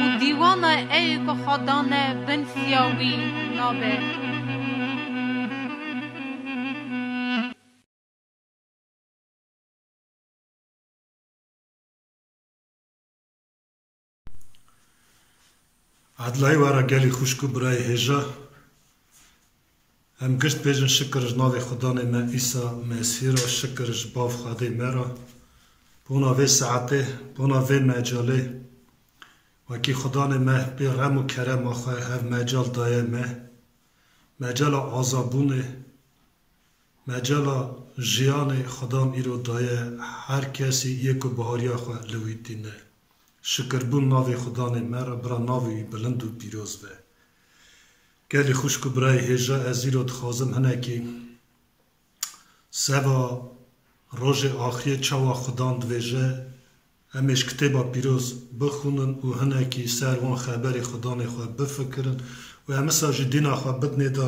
û dîwana ewê ku xwe dane bin siya wî nabe. Edlayê we re gelî xwişk û birayê hêja. Em gişt bêjin şikir ji navê Xudanê me Îsa Mesîh re, şikir ji Bav Xwedê me re. Bona vê saetê, bona vê mecalê, wekî Xudanê me pê rem û kerema xwe ev mecal daye me. Mecala azabûnê, mecala jiyanê Xudan îro daye her kesî yê ku bihariya xwe li wî tîne. Şikirbûn navê Xudanê me re, bira navê wî bilind û pîroz be. Gelî xwişk û birayê hêja, ez îro dixwazim hinekî seva rojê axiriyê çawa Xudan divêje, em ê ji kitêba pîroz bixwînin û hinekî ser wan xeberê Xudanê xwe bifikirin û em wisa jî dîna xwe bidinê de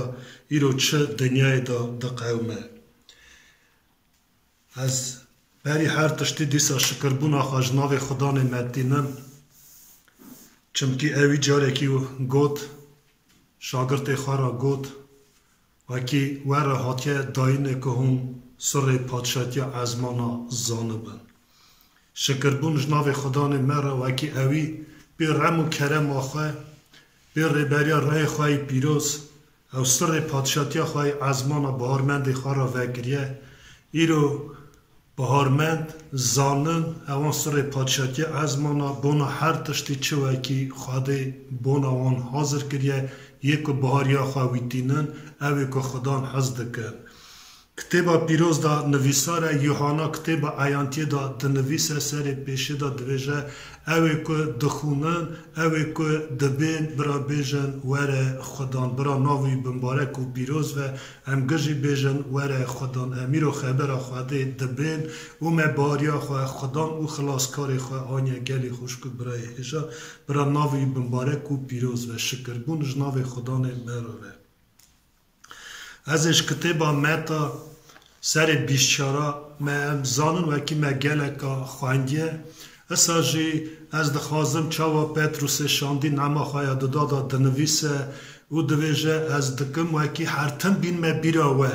îro çi dinyayê de diqewime. Ez berî her tiştî dîsa şikirbûna xwe ji navê Xudanê me tînim, çimkî ewî carekî got, şagirtê xwe re got, wekî we re hatiye dayînê ku hûn sirrê padşatiya ezmana zanibin. Şikirbûn ji navê Xudanê me re, wekî ewî pê rem û kerema xwe, pê rêberiya rehê xwe yî pîroz, ew sirrê padşatiya xwe yî ezmana baharmendê xwe re vekiriye. Îro baharmend, zanin, ewan sirrê padşatiya ezmana bona her tiştî çi wekî Xwedê bona wan hazir kiriye, yê ku bihariya xwe wî tînin, ew ê ku Xudan hez dikin. Kitêba Pîroz de nivîsar e, Yuhanna kitêba Eyantiyê de dinivîse, serê pêşê de dibêje, ew ê ku dixwînin, ew ê ku dibên, bira bêjin, were Xudan. Bira navê wî bimbarek û pîroz ve, em gijî bêjin, were Xudan. Em îro xebera Xwedê dibên û me bariya xwe Xudan û xilaskarê xwe aniye gelî xwişk û birayê hêja. Bira navê wî bimbarek û pîroz ve. Şikirbûn ji navê Xudanê me re ve. Ez ê ji kitêba Meta serê bîst çara, me em zanin wekî me geleka xwendiye. Esa jî ez dixwazim çawa Petrusê şandî nema xwe ya duda da dinivîse û dibêje, ez dikim wekî hertim bîn me bîra we.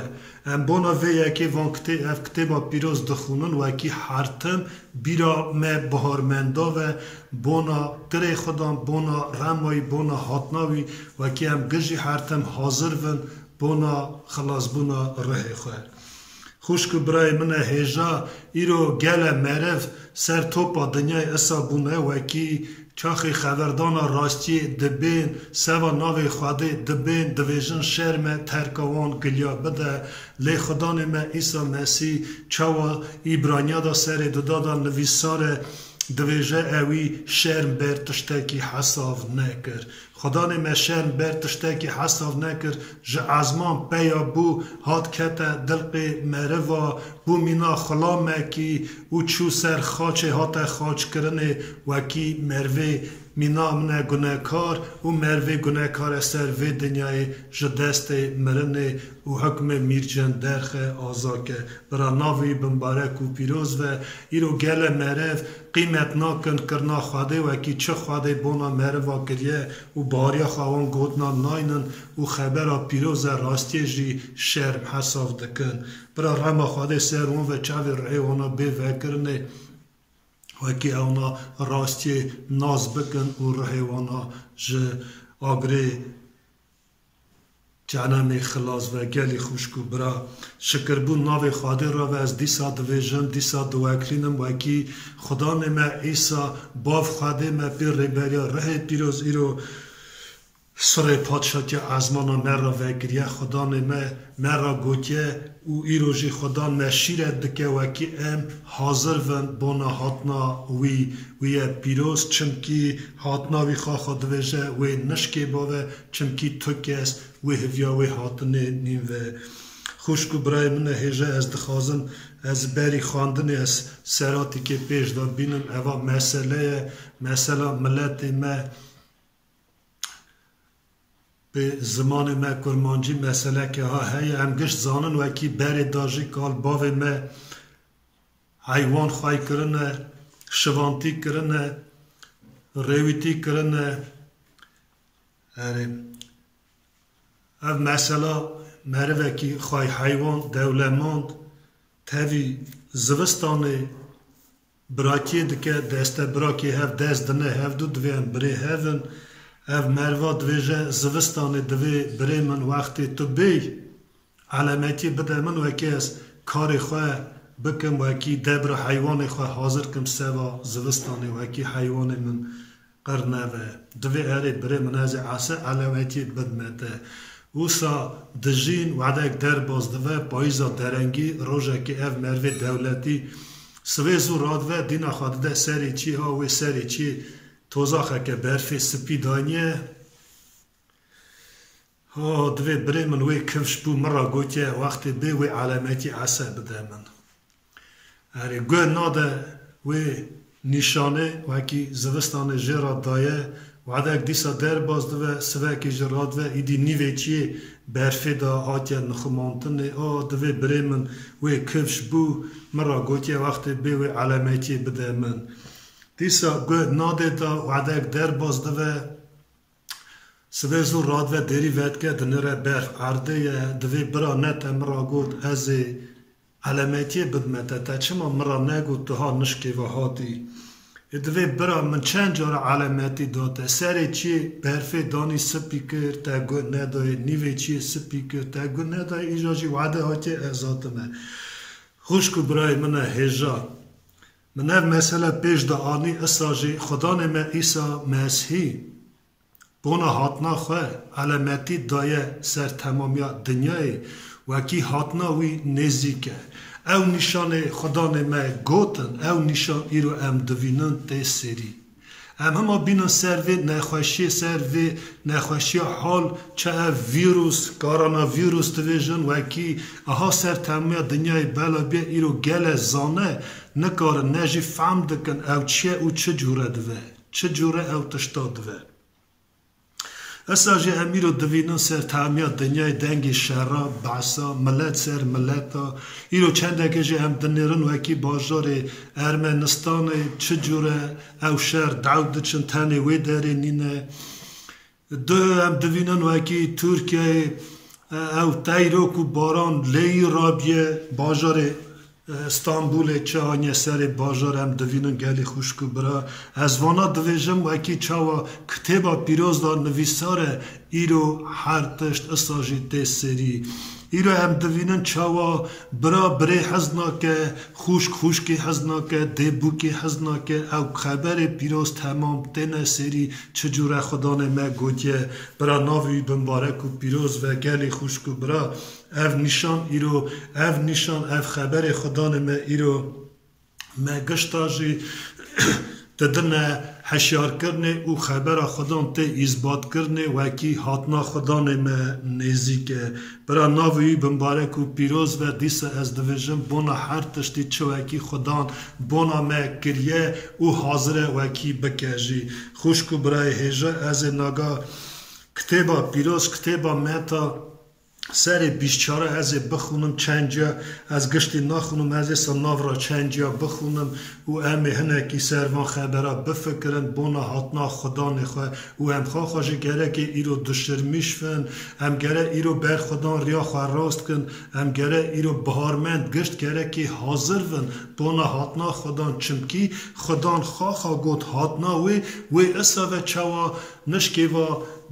Em bona vê yekê van kitê-, ev kitêba pîroz dixwînin wekî hertim bîra me biharmenda ve, bona tirê Xudan, bona rema wî, bona hatina wî, wekî em gijî hertim hazir vin bona xilasbûna ruhê xwe. Xwişk û birayê min e hêja, îro gele meriv ser topa dinyayê esa bûne wekî çaxê xeberdana rastiyê dibên, seva navê Xwedê dibên, dibêjin şerm e terka wan giliya bide. Lê Xudanê me Îsa Mesîh çawa Îbraniya da serê duda da nivîsar e, dibêje ewî şerm ber tiştekî hesav nekir. Xudanê me şerm ber tiştekî hesav nekir, ji ezman peya bû, hat kete dilqê meriva, bû mîna xulamekî û çû ser xaçê hate xaçkirinê wekî mervê. Mîna min e gunekar û mervê gunekar e ser vê dinyayê ji destê mirinê û hukmê mîrcên derxe aza ke. Bira navê wî bimbarek û pîroz ve, îro gele merev qîmet nakin kirina Xwedê wekî çi Xwedê bona meriva kiriye û bariya xwe wan gotina naynin û xebera pîroz e rastiyê jî şerm hesav dikin. Bira rema Xwedê ser wan ve çavê ruhê wana bê vekirinê wekî ewna rastiyê nas bikin û ruhê wana ji agirê Cenemê xilas ve gelî xwişk û bira. Şikirbûn navê Xwedê re ve ez dîsa divêjim, dîsa diweklînim wekî Xudanê me Îsa, Bav Xwedê me pê rêberiya Rihê Pîroz îro sirê padşatiya ezmana me re vekiriye. Xudanê me, me re gotiye û îro jî Xudan me şîret dike wekî em hazir vin bona hatina wî. Wî ye pîroz, çimkî hatina wî xaxa dibêje wê nişkê bave, çimkî tu kes wê hiviya wê hatinê nîn ve. Xwişk û birayê min e hêja, ez dixwazim ez berî xwendinê ez seratîkê pêş de bînim. Eva mesele ye, mesela miletê me bi zimanê me kurmancî meseleke ha heye. Em giş zanin wekî berê da jî kal bavê me heywan xwey kirine, şivantî kirine, rêwîtî kirine. Erê, ev mesela merivekî xwey heywan dewlemand tevî zivistanê birakiyê dike, deste birakê hev dest dine hev du, divê em birê hev in. Ev meriva divêje zivistanê divê birê min wextê tu bêy, elemetiyê bide min wekî ez karê xwe bikim, wekî debra heywanê xwe hazir kim seva zivistanê wekî heywanê min qir neve. Divê erê birê min ez ê ese elemetiyê bidme te. Wisa dijîn wedek derbas dive, payîza derengî, rojekê ev mervê dewletî sivê zû radive, dîna xwe dide serê çiyê, ha wê serê çiyê tozaxeke berfê spî daniye. Ha, divê birê min wê kifş bû, min ra gotiye, wextê bê wê elemetî ese bide min. Erê, guh nade wê nîşanê, wekî zivistanê jê ra daye, wedek dîsa derbas dive, sivekê jî radive, îdî nîvê çiyê berfê de hatiye nixumantinê. A, divê birê min wê kifş bû, min ra gotiye, wextê bê wê elemetiyê bide min. Dîsa guh nadê de wedek derbas dive, sibê zû radive, dêrî vedike, dinêre berf erdê ye. Divê bira ne te min ra got, ez ê elemetiyê bidme te. Te çima min ra negot tu ha nişkê ve hatî? Ê divê bira min çend cara elemetî da te. Serê çiyê berfê danî spî kir, te guh nedayê, nîvê çiyê spî kir, te guh nedayê, îja jî wede hatiye ez hatime. Xwişk û birayê min e hêja. Min ev mesele pêş de anî, esa jî Xudanê me Îsa Mesîhî bona hatina xwe elemetî daye ser temamiya dinyayê Wekî hatina wî nêzîk e. Ew nîşanê Xudanê me gotin, ew nîşan îro em divînin tê serî. Em hema bînin ser vê nexweşiyê, ser vê nexweşiya hal, çi ev vîrus, koronavîrus dibêjin, wekî aha ser temûya dinyayê bela bê, îro gele zane nikarin, ne jî fehm dikin ew çi ye û çi cûre dive, çi cûre ew tişta dive. Esa jî em îro divînin ser temiya dinyayê dengê şera, behsa, milet ser mileta. Îro çendekê jî em dinêrin wekî bajarê Ermenistanê çi cûre ew şer dew diçin, tenê wê derê nîne. Di em divînin wekî Tirkiyeyê, e, ew teyrok û baran lêyî rabiye bajarê Stenbolê çi aniye serê bajar em divînin gelî xwişk û bira. Ez vana divêjim wekî çawa kitêba pîroz da nivîsar e, îro her tişt isa jî tê serî. Îro em divînin çawa bira birê hez nake, xwişk xwişkî hez nake, dê bûkî hez nake, ew xeberê pîroz temam têne serî, çi cûre Xudanê me gotiye, bira navê wî bimbarek û pîroz ve gelî xwişk û bira. Ev nîşan îro, ev nîşan, ev xeberê Xudanê me îro me gişta jî didine heşyarkirinê û xebera Xudan tê îzbatkirinê wekî hatina Xudanê me nêzîk e. Bira navê wî bimbarek û pîroz ve dîsa ez divêjim bona her tiştî çi wekî Xudan bona me kiriye û hazir e wekî bike jî. Xwişk û birayê hêja ez ê naga kitêba pîroz, kitêba meta serê bîst çar ez ê bixwînim çendiya, ez giştî naxwînim, ez ê sa nav ra çendiya bixwînim û em ê hinekî ser van xebera bifikirin, bona hatina Xudanê xwe û em xaxa jî gerekê îro dişirmîş bin, em gere îro ber Xudan riya xwe rast kin, em gere îro biharmend gişt gerekê hazir bin, bona hatina Xudan, çimkî Xudan xaxa got hatina wê, wê isa ve çawa nişkê va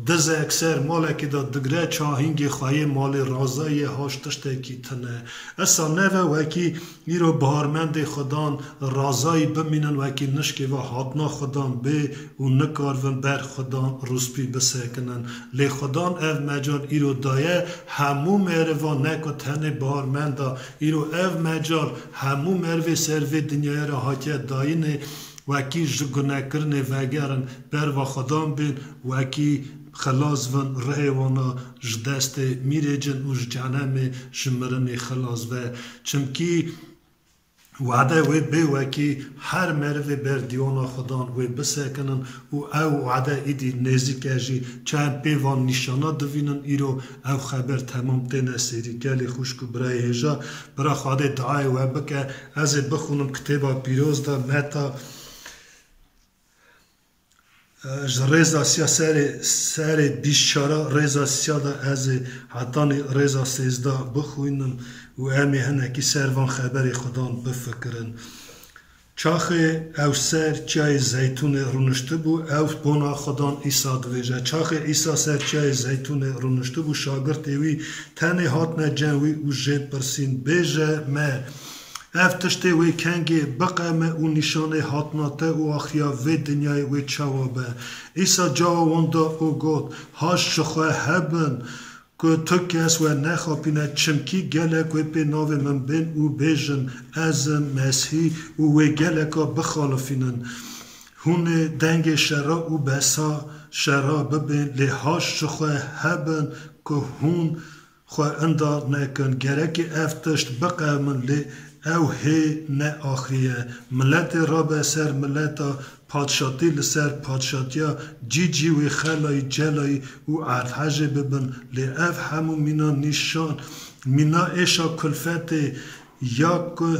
dizek ser malekê de digre ça hingê xweyê malê razayê haş tiştekî tune. Esa neve wekî îro biharmendê Xudan razayî bimînin wekî nişkê va hatina Xudan bê û nikarvin ber Xudan rûspî bisekinin. Lê Xudan ev mecal îro daye hemû merivan, ne ku tenê biharmenda, îro ev mecal hemû merivê ser vê dinyayê re hatiye dayînê, wekî ji gunekirinê vegerin, berva Xudan bên, wekî xilas vin, rihê wana ji destê mîrê cin û ji cenemê, ji mirinê xilas ve. Çimkî wade wê bê wekî her merivê ber dîwana Xudan wê bisekinin û ew wade îdî nêzîk e jî. Çend pê van nîşana divînin îro ew xeber temam têne serî. Gelê xwişk û birayê hêja, bira Xwedê duayê we bike. Ez ê bixwînim kitêba pîroz de meta, e, ji rêza siya serê, serê bîst çara rêza siya de ez ê hetanî rêza sêzda bixwînim û em ê hinekî ser van xeberê Xudan bifikirin. Çaxê ew ser çiyayê Zeytûnê rûniştibû, ew bona Xudan Îsa divêje. Çaxê Îsa ser çiyayê Zeytûnê rûniştibû, şagirtê wî tenê hatine cem wî û jê pirsîn, bêje me, ev tiştê wê kengê biqewime û nîşanê hatina te û axiya vê dinyayê wê çawa be? Îsa cawa wan da û got, Haş ji xwe hebin, ku tu kes we nexapîne, çimkî gelek wê pê navê min bên û bêjin, Ez im Mesîh û wê geleka bixalifînin. Hûn ê dengê şera û behsa şera bibên, lê haş ji xwe hebin ku hûn xwe inda nekin. Gerekê ev tişt biqewimin, lê ew hê ne axirî ye. Miletê rabe ser mileta, padşatî li ser padşatiya, cî cî wê xelayî, celayî û erdhejê bibin. Lê ev hemû mîna nîşan, mîna êşa kulfetê ya ku,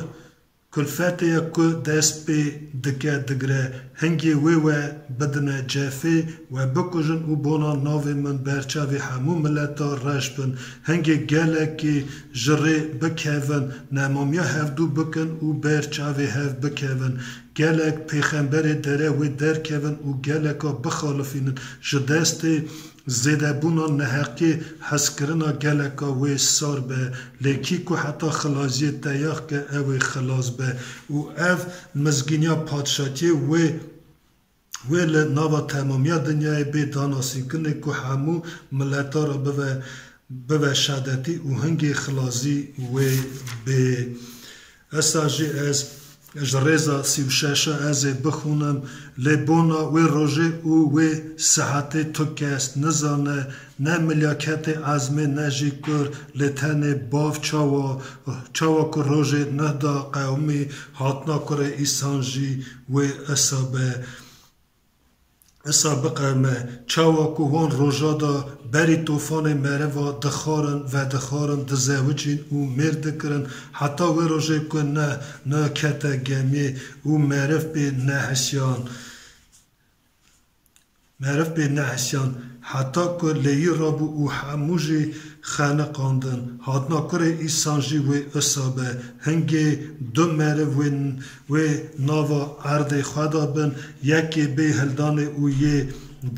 kulfetê ye ku dest pê dike, digre. Hingê wê we bidine cefê, we bikujin û bona navê min ber çavê hemû mileta reş bin. Hingê gelekê ji rê bikevin, nemamiya hevdû bikin û ber çavê hev bikevin. Gelek pêxemberê dere wê derkevin û geleka bixalifînin. Ji destê zêdebûna neheqiyê hezkirina geleka wê sar be. Lê kî ku heta xilaziyê teyax ke, ew ê xilas be. Û ev mizgîniya padşatiyê wê, wê li nava temamiya dinyayê bê danasînkirinê ku hemû mileta re bive. bibe şadetî û hingê xilazî wê bê. Esa jî ez ji rêza sî û şeşa ez ê bixûnim, lê bona wê rojê û wê sihetê tu kes nizane, ne milyaketê ezmê ne jî kur, lê tenê bav çawa, çawa ku rojê neh da qewimî, hatina kurê îsan jî wê esa be. Esa biqewime, çawa ku wan roja de berî tofanê meriva dixwarin, vedixwarin, dizewicîn û mêr dikirin, heta wê rojê ku ne, ne kete gemiyê û meriv pê nehisiyan. Meriv pê nehisiyan, heta ku lêyî rabû û hemû jî xeniqandin. Hatina kurê îsan jî wê usa be. Hingê du meriv wê, wê nava erdê xwe de bin, yekê bê hildanê û yê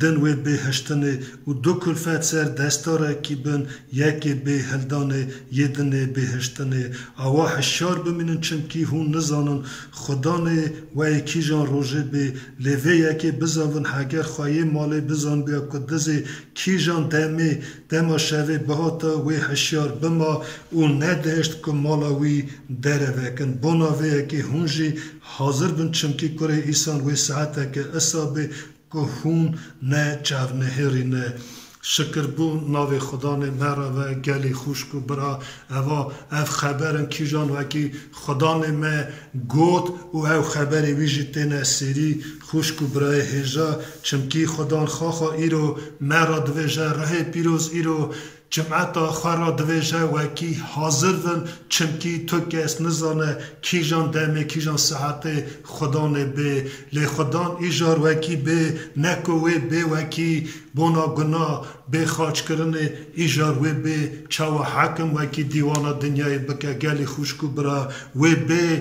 din wê bê hiştinê û du kulfet ser desta rekî bin, yekê bê hildanê, yê dinê bê hiştinê. Awa hişyar bimînin, çimkî hûn nizanin Xudanê we yê kîjan rojê bê, lê vê yekê bizavin, heger xweyê malê bizanbiya ku dizê kîjan demê, dema şevê bihata, wê hişyar bima û nedihişt ku mala wî derevekin. Bona vê yekê hûn jî hazir bin, çimkî kurê îsan wê saeteke esa bê ku hûn ne çavnihêrî ne. Şikir bû navê Xudanê me re ve gelî xwişk û bira. Eva, ev xeber in kîjan wekî Xudanê me got û ew xeberê wî jî têne sêrî, xwişk û birayê hêja, çimkî Xudan xaxa îro me re divêje, rihê pîroz îro cimeta xwe re divêje, wekî hazir vin, çimkî tu kes nizane kîjan demê, kîjan saetê Xudanê bê. Lê Xudan îcar wekî bê, ne ku wê bê wekî bona guna bê xaçkirinê, îcar wê bê çawa hekim wekî dîwana dinyayê bike, gelî xwişk û bira, wê bê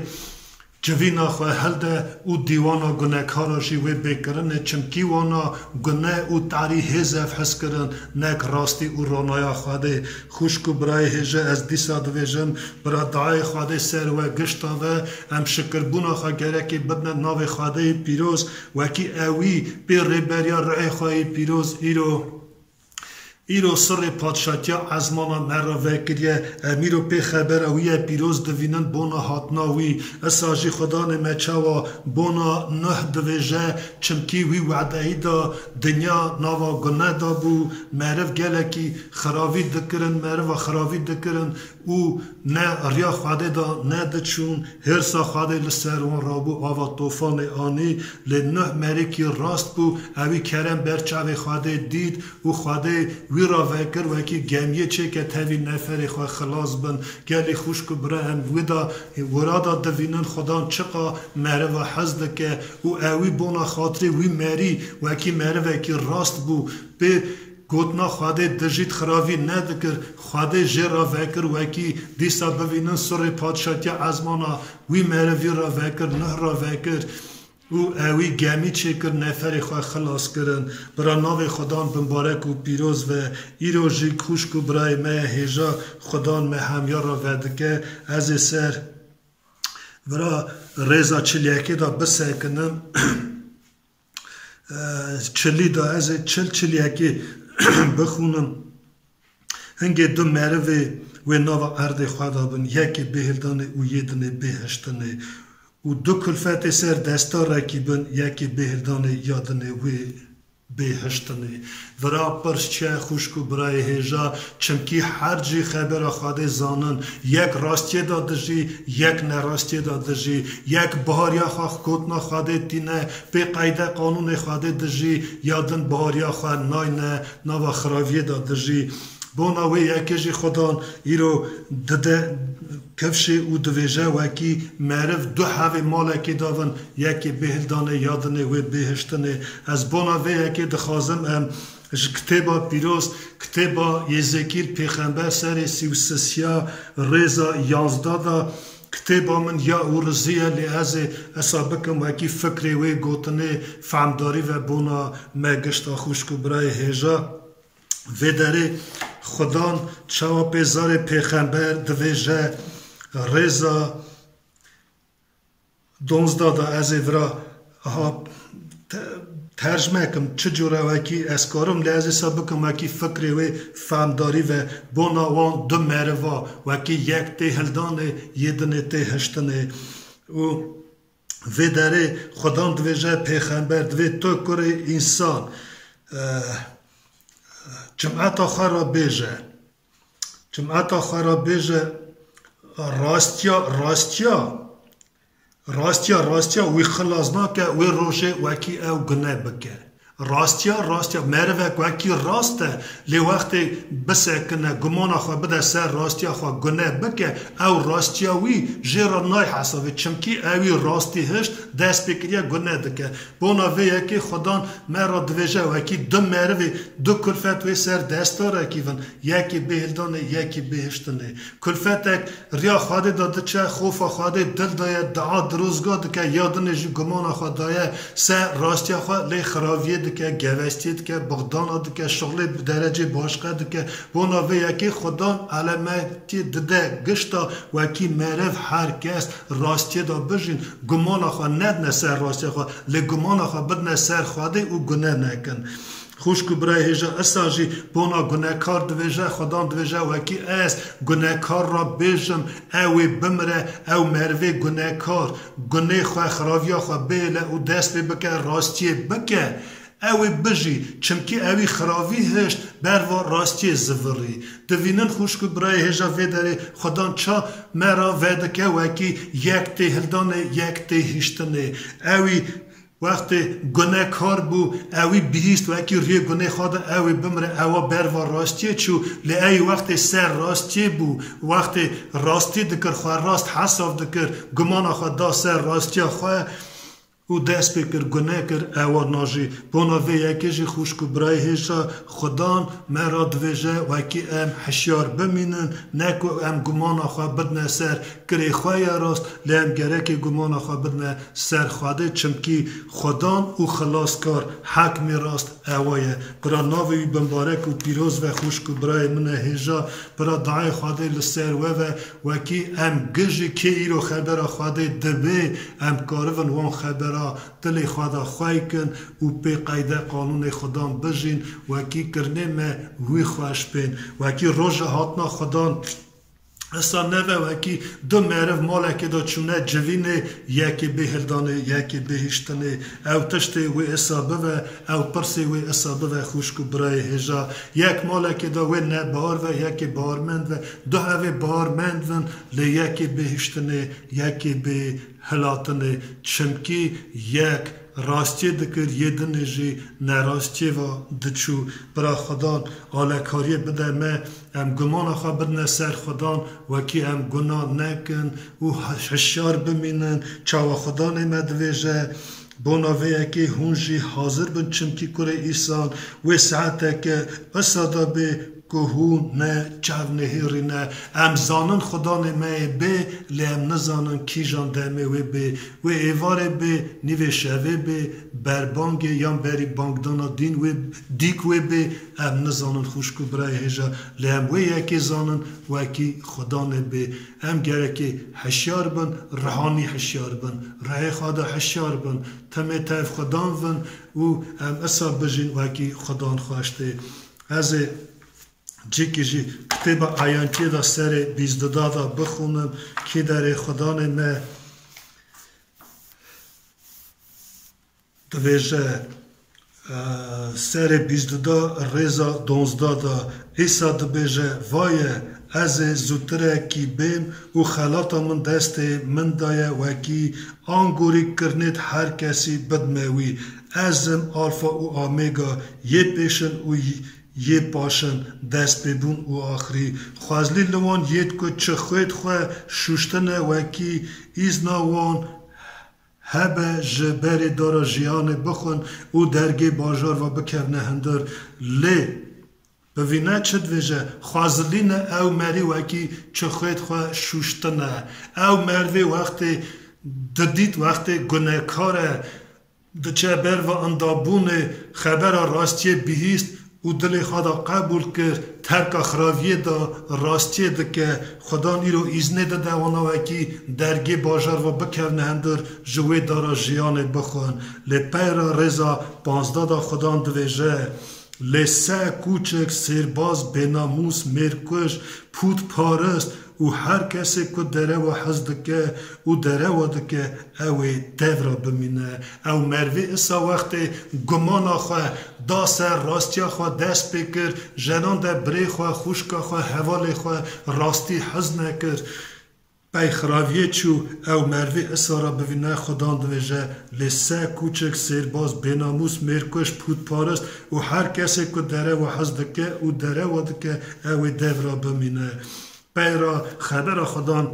civîna xwe hilde û dîwana gunekara jî wê bê kirinê, çimkî wana gune û tarî hêz ev his kirin, nek rastî û ronaya Xwedê. Xwişk û birayê hêje, ez dîsa divêjim, bira dayê Xwedê ser we gişta ve, em şikirbûna xwe gerekê bidine navê Xwedê yê pîroz, wekî ewî pê rêberiya rihê xwe yê pîroz îro, îro sirrê padşatiya ezmana me re vekiriye. Em îro pê xebera wî ye pîroz divînin, bona hatina wî. Esa jî Xudanê me çawa bona Nuh divêje, çimkî wî wedeyî da dinya nava gune da bû, meriv gelekî xiravî dikirin, meriva xiravî dikirin û ne riya Xwedê da nediçûn, hêrsa Xwedê li ser wan rabû, ava tofanê anî, lê Nuh merikî rast bû, ewî kerem ber çavê Xwedê dît û Xwedê wî ra vekir, wekî gemiyê çêke tevî neferê xwe xilas bin. Gelî xwişk û bira, em wê da, wira da divînin Xudan çiqa meriva hez dike û ewî bona xatirê wî merî wekî merivekî rast bû. Pê gotina Xwedê dijît xiravî nedikir, Xwedê jê re vekir, wekî dîsa bivînin sirrê padşatiya ezmana wî merivî re vekir, Nuh re vekir û ewî gemî çêkir, neferê xwe xilas kirin. Bira navê Xudan bimbarek û pîroz ve. Îro jî xwişk û birayê me ye hêja, Xudan me hemiya re vedike. Ez ê ser vira rêza çil yekê de bisekinim. Çilî de ez ê çil, çil yekê bixûnim. Hingê du merivê wê nava erdê xwe de bin, yekê bêhildanê û yê dinê bêhiştinê. Û du kulfetê ser desta rekî bin, yekê bêhildanê ya dinê wê bêhiştinê. Vira pirs çi ye, xwişk û birayê hêja, çimkî her cî xebera Xwedê zanin, yek rastiyê de dijî, yek nerastiyê de dijî, yek bihariya xwe gotina Xwedê tîne, pê qeyde qanûnê Xwedê dijî, ya din bihariya xwe nayne, nava xiraviyê de dijî. Bona wê yekê jî Xudan îro dide kifşê û divêje, wekî meriv du hevê malekê davin, yekê bêhildanê ya dinê wê bêhiştinê. Ez bona vê yekê dixwazim em ji kitêba pîroz, kitêba Yêzekîl pêxember serê sî û sisiya rêza yanzda da, kitêba min ya û rizî ye, lê ez ê esa bikim wekî fikrê wê gotinê fehmdarî ve bona me gişta xwişk û birayê hêja. Vê derê Xudan çawa pê zarê pêxember divêje, rêza donzda da ez ê vira, aha, te-, Tercme kim, çi cure wekî ez karim lê ez êsa bikim wekî fikrê wê femdarî ve bona wan du meriva wekî yek tê hildanê yê dinê tê hiştinê. Û vê derê Xudan divêje pêxember, divê tu kurê însan, eh, cimeta xwe ra bêje. Cimeta xwe ra bêje, rastiya, rastiya, rastiya, rastiya wî xilas nake, wê rojê wekî ew gune bike. Rastiya, rastiya, merivek wekî rast e, lê wextê bisekine, gumana xwe bide ser rastiya xwe, gune bike, ew rastiya wî jê re nayê hesabê, çimkî ewî rastî hişt, dest pê kiriye, gune dike. Bona vê yekê Xudan me re divêje, wekî du merivê, du kulfet wê ser destarekî vin, yekê bêhildanê, yekê bêhiştinê. Kulfetek riya Xwedê de diçe, xofa Xwedê dil de ye, dua dirozga dike, ya dinê jî gumana xwe daye ser rastiya xwe, lê xiraviyê dike, gevestiyê dike, bixdana dike, şixulê bi derecê başqe dike. Bona vê yekê Xudan elemetê dide gişta wekî meriv her kes rastiyê de bijîn, gumana xwe nedine ser rastiya xwe, lê gumana xwe bidine ser Xwedê û gune nekin. Xwişk û birayê hêja, esa jî bona gunekar divêje, Xudan divêje, wekî ez gunekar ra bêjim, ew ê bimire, ew merivê gunekar, gunê xwe, xiraviya xwe bêle û dest pê bike, rastiyê bike. Ew ê bijî, çimkî ewî xiravî hişt, berva rastiyê zivirî. Divînin xwişk û birayê hêja vê derê Xudan ça me ra vedike wekî yek tê hildanê, yek tê hiştinê. Ewî wextê gunekar bû, ewî bihîst wekî riyê gunê xwe de, ew ê bimire, ewa berva rastiyê çû, lê ewî wextê ser rastiyê bû, wextê rastî dikir, xwe rast hesab dikir, gumana xwe da ser rastiya xwe, û dest pê kir, gune kir, ewa najî. Bona vê yekê jî xwişk û birayê hêja, Xudan me ra divêje, wekî em hişyar bimînin, ne ku em gumana xwe bidine ser kirê xwe ya rast, lê em gerekê gumana xwe bidine ser Xwedê, çimkî Xudan û xilaskar, hekmê rast ewa ye. Bira navê wî bimbarek û pîroz ve, xwişk û birayê min e hêja, bira dayê Xwedê li ser we ve, wekî em gijî kê îro xebera Xwedê dibê, em karivin wan xebera dilê xwe de xwey kin û pê qeyde qanûnê Xudan bijîn, wekî kirinê me wî xweş bên, wekî roja hatina Xudan. Esa neve wekî du meriv malekê de çûne civînê, yekê bê hildanê, yekê bê hiştinê. Ew tiştê wê esa bive, ew pirsê wê esa bive, xwişk û birayê hêja. Yek malekê de wê ne bahar ve, yekê baharmend ve. Du evê baharmend vin, lê yekê bê hiştinê, yekê bê hilatinê, çimkî yek rastiyê dikir, yê dinê jî nerastiyê va diçû. Bira Xudan alekariyê bide me, em gumana xwe bidine ser Xudan, wekî em guna nekin û hiş-, hişyar bimînin. Çawa Xudanê me divêje, bona vê yekê hûn jî hazir bin, çimkî kurê îsan wê saeteke isa de bê, ku hûn ne çav nehêrîne. Em zanin Xudanê me yê bê, lê em nizanin kîjan demê wê bê. Wê êvarê bê, nîvê şevê bê, berbangê yan berî bangdana dîn wê, dîk wê bê, em nizanin xwişk û birayê hêja. Lê em wê yekê zanin, wekî Xudanê bê. Em gerekê hişyar bin, rihanî hişyar bin, rihê xwe de hişyar bin, timê tev Xudan vin û em isa bijîn wekî Xudan xweş tê. Ez ê Cîkî jî kitêba Eyankiyê de serê bîst du da de bixwînim, kê derê Xudanê me divêje, e, serê bîst du da rêza donzda de, Îsa dibêje, Vaye, ez ê zûtirekî bêm û xelata min destê min de ye, wekî angorî kirinêt her kesî bidme wî. Ez im Alfa û Omega, yê pêşin û yê paşin, destpêbûn û axirî. Xwezlî li wan yêd ku çi xwêd xwe şûştine wekî îzna wan hebe ji berê dara jiyanê bixwin û dergê bajar ve bikevne hundir. Lê bi vî ne çi divêje? Xwezlî ne ew merî wekî çi xwêd xwe şûştine. Ew merivê wextê didît, wextê gunekar e, diçe ber ve indabûnê, xebera rastiyê bihîst û dilê xwe da qebûl kir, terka xiraviyê da, rastiyê dike. Xudan îro îznê dide wana wekî dergê bajar ve bikevne hundir, ji wê dara jiyanê bixwin. Lê peyra rêza panzdeh da Xudan divêje: Lê se kûçik sêrbaz, bênamûs, mêrkuj, pûtparist û her kesê ku derewa hez dike û derewa dike, ew ê dev ra bimîne. Ew merivê isa wextê gumana xwe da ser rastiya xwe dest pê kir, jenan de birê xwe, xwişka xwe, hevalê xwe rastî hez nekir. Pey xiraviyê çû, ew merivê isa ra bivîne. Xudan divêje: Lê se kûçik sêrbaz, bênamûs, mêrkuj, pûtparist û her kesê ku derewa hez dike û derewa dike, ew ê dev ra bimîne. Pey ra xebera Xudan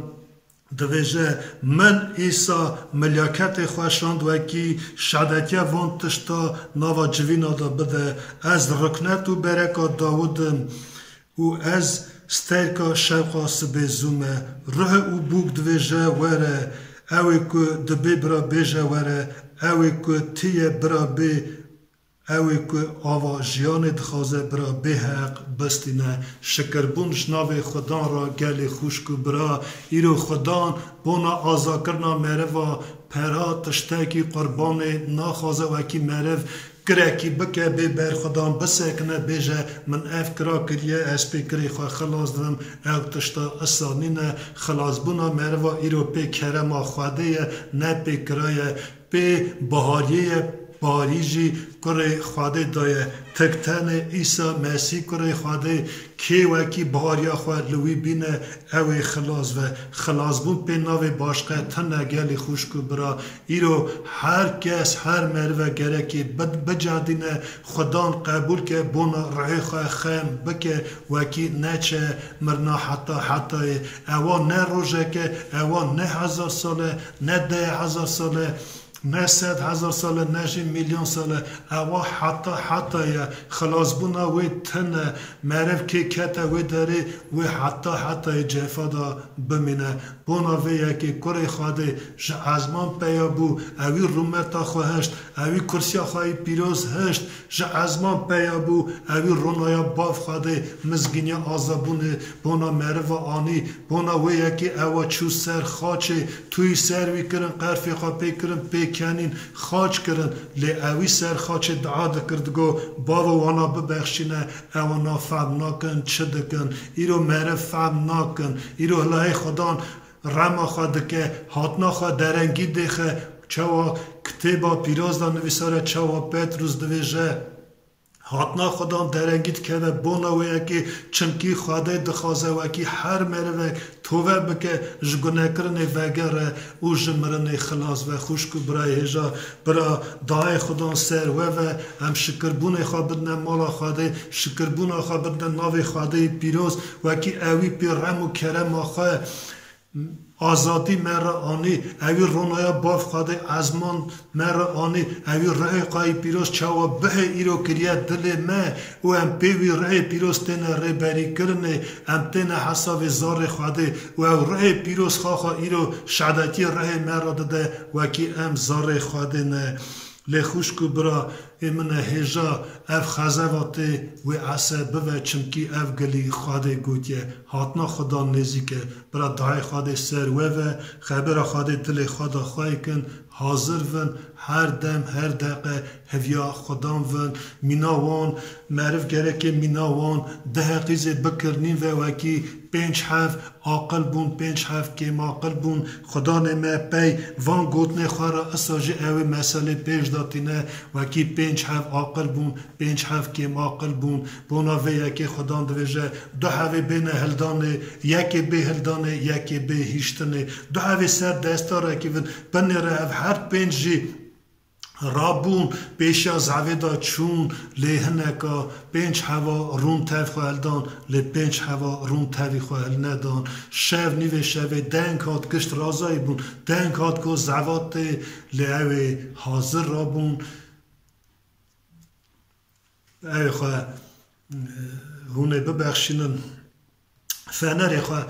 divêje: Min îsa milyaketê xwe şand wekî şadetiya van tişta nava civîna de bide. Ez riknet û bereka Dawid im û ez sterka şewqa sibê zû me. Ruh û bûk divêje: Were! Ew ê ku dibê bira bêje: Were! Ew ê ku tiye bira bê Ew ê ku ava jiyanê dixwaze bira bêheq bistîne. Şikirbûn ji navê Xudan ra gelê xwişk û bira. Îro Xudan bona azakirina meriva pera tiştekî qurbanê naxwaze wekî meriv kirekî bike bê ber Xudan bisekine bêje: Min ev kira kiriye, ez pê kirê xwe xilas dibim. Ew tişta isa nîne. Xilasbûna meriva îro pê kerema Xwedê ye, ne pê kira ye. Pê bihariyê ye, biharî jî kurê Xwedê daye. Tik tenê Îsa Mesîh kurê Xwedê, kê wekî bihariya xwe li wî bîne, ew ê xilas ve. Xilasbûn pê navê başqe tune gelî xwişk û bira. Îro her kes, her merive gerekê bid-, bicedîne, Xudan qebûl ke bona ruhê xwe xem bike, wekî neçe mirina heta hetayê. Ewa ne rojeke, ewa ne hezar sal e, ne deh hezar sal e. Ne sed hezar sal e, ne jî milyon sal e, ewa heta heta ye. Xilasbûna wê tune. Meriv kê kete wê derê, wê heta hetayê cefa da bimîne. Bona vê yekê kurê Xwedê ji ezman peya bû, ewî rûmeta xwe hişt, ewî kursiya xwe yî pîroz hişt, ji ezman peya bû, ewî ronaya bav Xwedê, mizgîniya azabûnê bona meriva anî, bona wê yekê ewa çû ser xaçê, Tûyî ser wî kirin, qerfê xwe pê kirin, pê kenîn, xaç kirin. Lê ewî ser xaçê dua dikir, digo: Bavo, wana bibexşîne, ewana fehm nakin çi dikin. Îro meriv fehm nakin. Îro hilahê Xudan rema xwe dike, hatina xwe derengî dêxe. Çawa kitêba pîroz de nivîsare, çawa Petrûs divêje, Hatina Xudan derengî dikeve bona wê yekê, çimkî Xwedê dixwaze wekî her merivek tove bike, ji gunekirinê vegere û ji mirinê xilas ve. Xwişk û birayê hêja, bira, dayê Xudan ser we ve, em şikirbûnê xwe bidine mala Xwedê, şikirbûna xwe bidine navê Xwedê pîroz, wekî ewî pê rem û kerema xwe azadî me re anî, ewî ronaya bav Xwedê ezman me re anî, ewî ruhê xwe yî pîroz çawa bihê îro kiriye dilê me û em pê wî ruhê pîroz têne rêberîkirinê, em têne hesavê zarê Xwedê û ew ruhê pîroz xaxa îro şadetiyê ruhê me re dide, wekî em zarê Xwedê ne. Lê xwişk û bira ê min e, hêja ev xezeva tê wê ese bive, çimkî ev gilî Xwedê gotiye, hatina Xudan nêzîk e. Bira, dayê Xwedê ser we ve, xebera Xwedê dilê xwe da xwey kin, hazir vin, her dem, her deqe hiviya Xudan vin. Mîna wan, meriv gerekê mîna wan di heqîzê bikirnîn ve, wekî pênc hev aqil bûn, pênc hev kêmaqil bûn. Xudanê me pey van gotinê xwe re isa jî ew ê meselê pêş de tîne, wekî pênc hev aqil bûn, pênc hev kêmaqil bûn. Bona vê yekê Xudan divêje, du hevê bêne hildanê, yekê bê hildanê, yekê bê hiştinê. Du hevê ser destarekî vin, binêre, ev her pênc jî rabûn, pêşiya zevê de çûn, lê hineka pênc heva rûn tev xwe hildan, lê pênc heva rûn tevî xwe hilnedan. Şev, nîvê şevê deng hat, gişt razayî bûn, deng hat ku zeva tê, lê ew ê hazir rabûn. Ew xwe, e, hûn ê bibexşînin. Fenerê xwe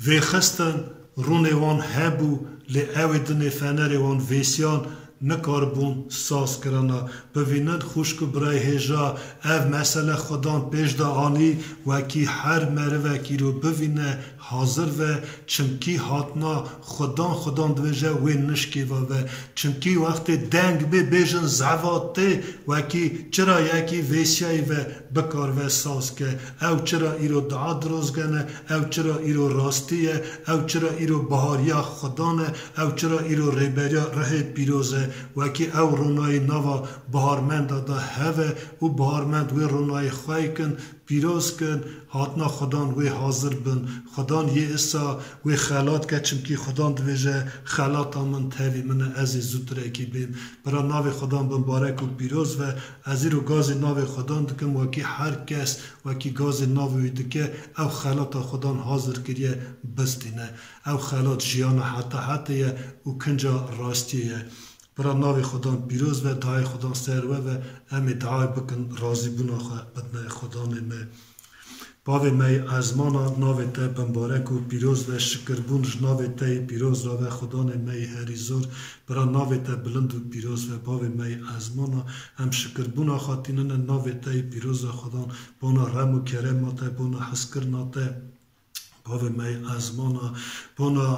vêxistin, rûnê wan hebû, lê ew ê dinê fenerê wan vêsiyan, nikaribûn saz kirana. Bivînin xwişk û birayê hêja, ev mesele Xudan pêş de anî, wekî her merivek îro bivîne, hazir ve, çimkî hatina Xudan, Xudan dibêje wê nişkêva ve. Çimkî wextê deng bê bêjin zeva tê, wekî çira yekî vêsiyayî ve bikar ve saz ke. Ew çira îro dua dirozgene, ew çira îro rastî ye, ew çira îro bihariya Xudan e, ew çira îro rêberiya rihê pîroz e, wekî ew ronayî nava biharmenda de heve û biharmend wê ronayî xwey kin, pîroz kin, hatina Xudan wê hazir bin. Xudan yê îsa wê xelat ke, çimkî Xudan dibêje, xelata min tevî min e, ez ê zûtirekî bêm. Bira navê Xudan bimbarek û pîroz ve, ez îro gazî navê Xudan dikim, wekî her kes, wekî gazî navê wî dike, ew xelata Xudan hazir kiriye, bistîne. Ew xelat jiyana heta hetê ye û kinca rastiyê ye. Bira navê Xudan pîroz ve, dayê Xudan ser we ve, em ê dua bikin, razîbûna xwe bidine Xudanê me. Bavê me yê ezmana, navê te bimbarek û pîroz ve, şikirbûn ji navê te yê pîroz re ve, Xudanê me yê herî zor, bira navê te bilind û pîroz ve, bavê me yê ezmana, em şikirbûna xwe tînine navê te yê pîroz re, Xudan, bona rem û kerema te, bona hezkirina te. Bavê me yê ezmana, bona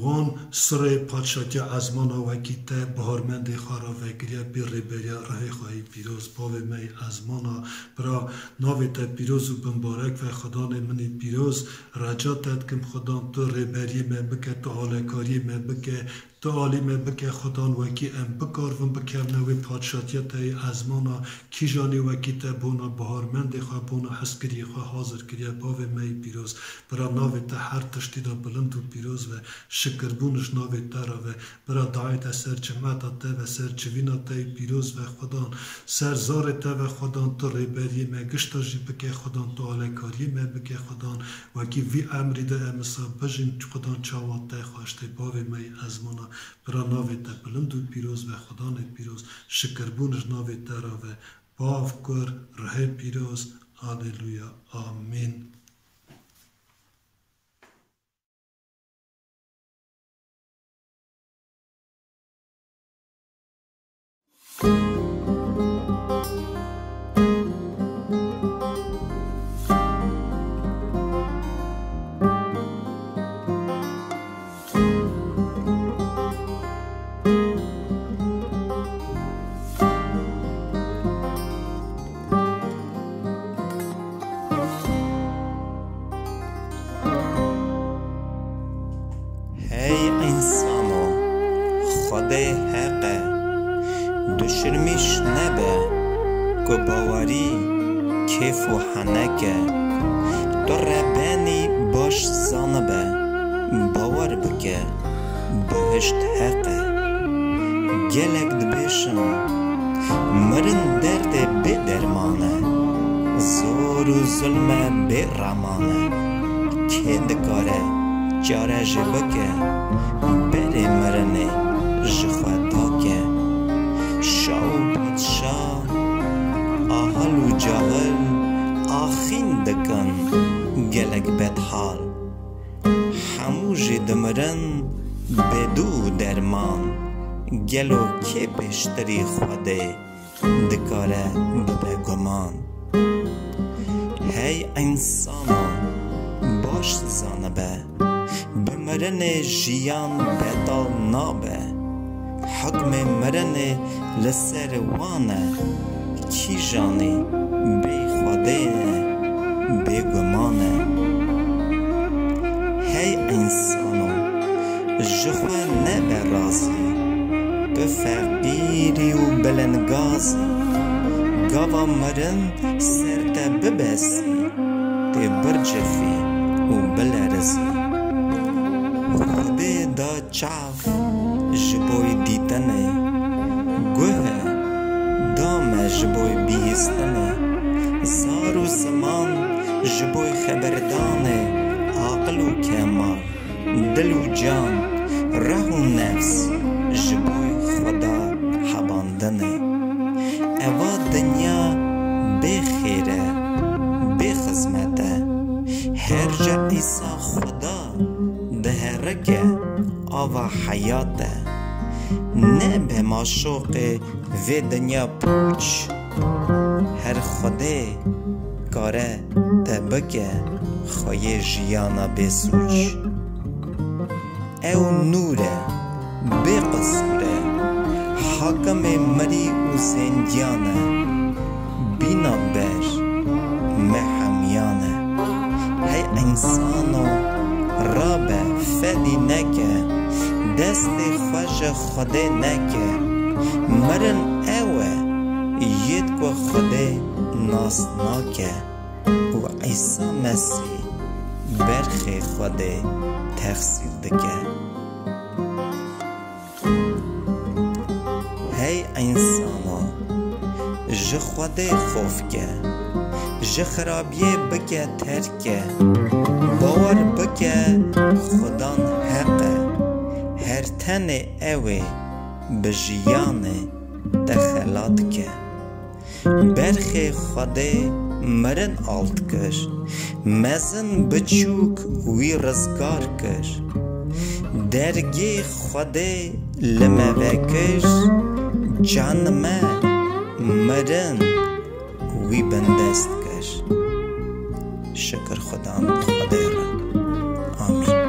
wan sirê padşatiya ezmana wekî te biharmendê xwe ravekiriye pê rêberiya rihê xwe yê pîroz. Bavê me yê ezmana, bira navê te pîroz û bimbarek ve, Xudanê min ê pîroz, reca te dikim Xudan tu rêberiyê me bike, tu alekariyê me bike, Tu alî me bike Xudan, wekî em bikarivin bikevine wê padşatiya te yê ezmana, kîjanê wekî te bona biharmendê xwe, bona hezkiriyê xwe hazir kiriye. Bavê me yê pîroz, bira navê te her tiştî de bilind û pîroz ve, şikirbûn ji navê te re ve, bira dayê te ser cimeta te ve, ser civîna te yê pîroz ve Xudan, ser zarê te ve Xudan, tu rêberiyê me gişta jî bike Xudan, tu alekariyê me bike Xudan, wekî vî emrî de em wisa bijîn, Xudan çawa te xweş tê, bavê me yê ezmana. Bira navê te bilind û pîroz be, Xudanê pîroz, şikirbûn ji navê te re ve, Bav, Kur, Ruhê Pîroz. Aleluya. Amîn. Hey însano, Xwedê heq e, duşirmîş nebe, ku bawerî kêf û henek e. Tu rebenî baş zanibe, bawer bike, bihişt heq e. Gelek dibêjin, mirin derdê bê derman e, zor û zulme bê raman e. Kê dikare çare jê bike, berê mirinê ji xwe dake. Şa û padşa, ahil û cahil, axîn dikin gelek bedhal. Hemû jî dimirin bê dû û derman. Gelo kê pêştirî Xwedê dikare bibe guman? Hey însano, baş zanibe, bi mirinê jiyan betal nabe. Hukmê mirinê li ser wan e, kîjanî bê Xwedê ne, bêguman e. Hey însano, ji xwe nebe razî, tu feqîrî û belengazî. Gava mirin ser te bibesî, tê bircifî û bilerizî. Xwedê da çav ji bo dîtinê, guh e da me ji bo bihîstinê, zar û ziman ji bo xeberdanê, aqil û kemal, dil û can, reh û nefs ji bo Xweda hebandinê. Eva dinya bê xêr e, bê xizmet e. Her ca Îsa Xweda diherike, ava heyat e. Nebe maşoqê vê dinya pûç. Her Xwedê kare te bike xweyê jiyana bêsûc. Ew nûr e, bê qisûr e, hakimê mirî û zêndiyan e, bîna ber me hemiyan e. Hey însano, rabe fedî neke, destê xwe ji Xwedê neke. Mirin ew e, yêd ku Xwedê nas nake û Îsa Mesîh berxê Xwedê texsîl dike. Hey însano, ji Xwedê xof ke, ji xirabiyê bike terke, bawer bike Xudan heq e, her tenê ew ê bi jiyanê te xelat ke. Berxê Xwedê mirin alt kir, mezin biçûk wî rizgar kir. Dergê Xwedê li me vekir, can me mirin wî bindest kir. Şikir Xudan Xwedê re. Amîn.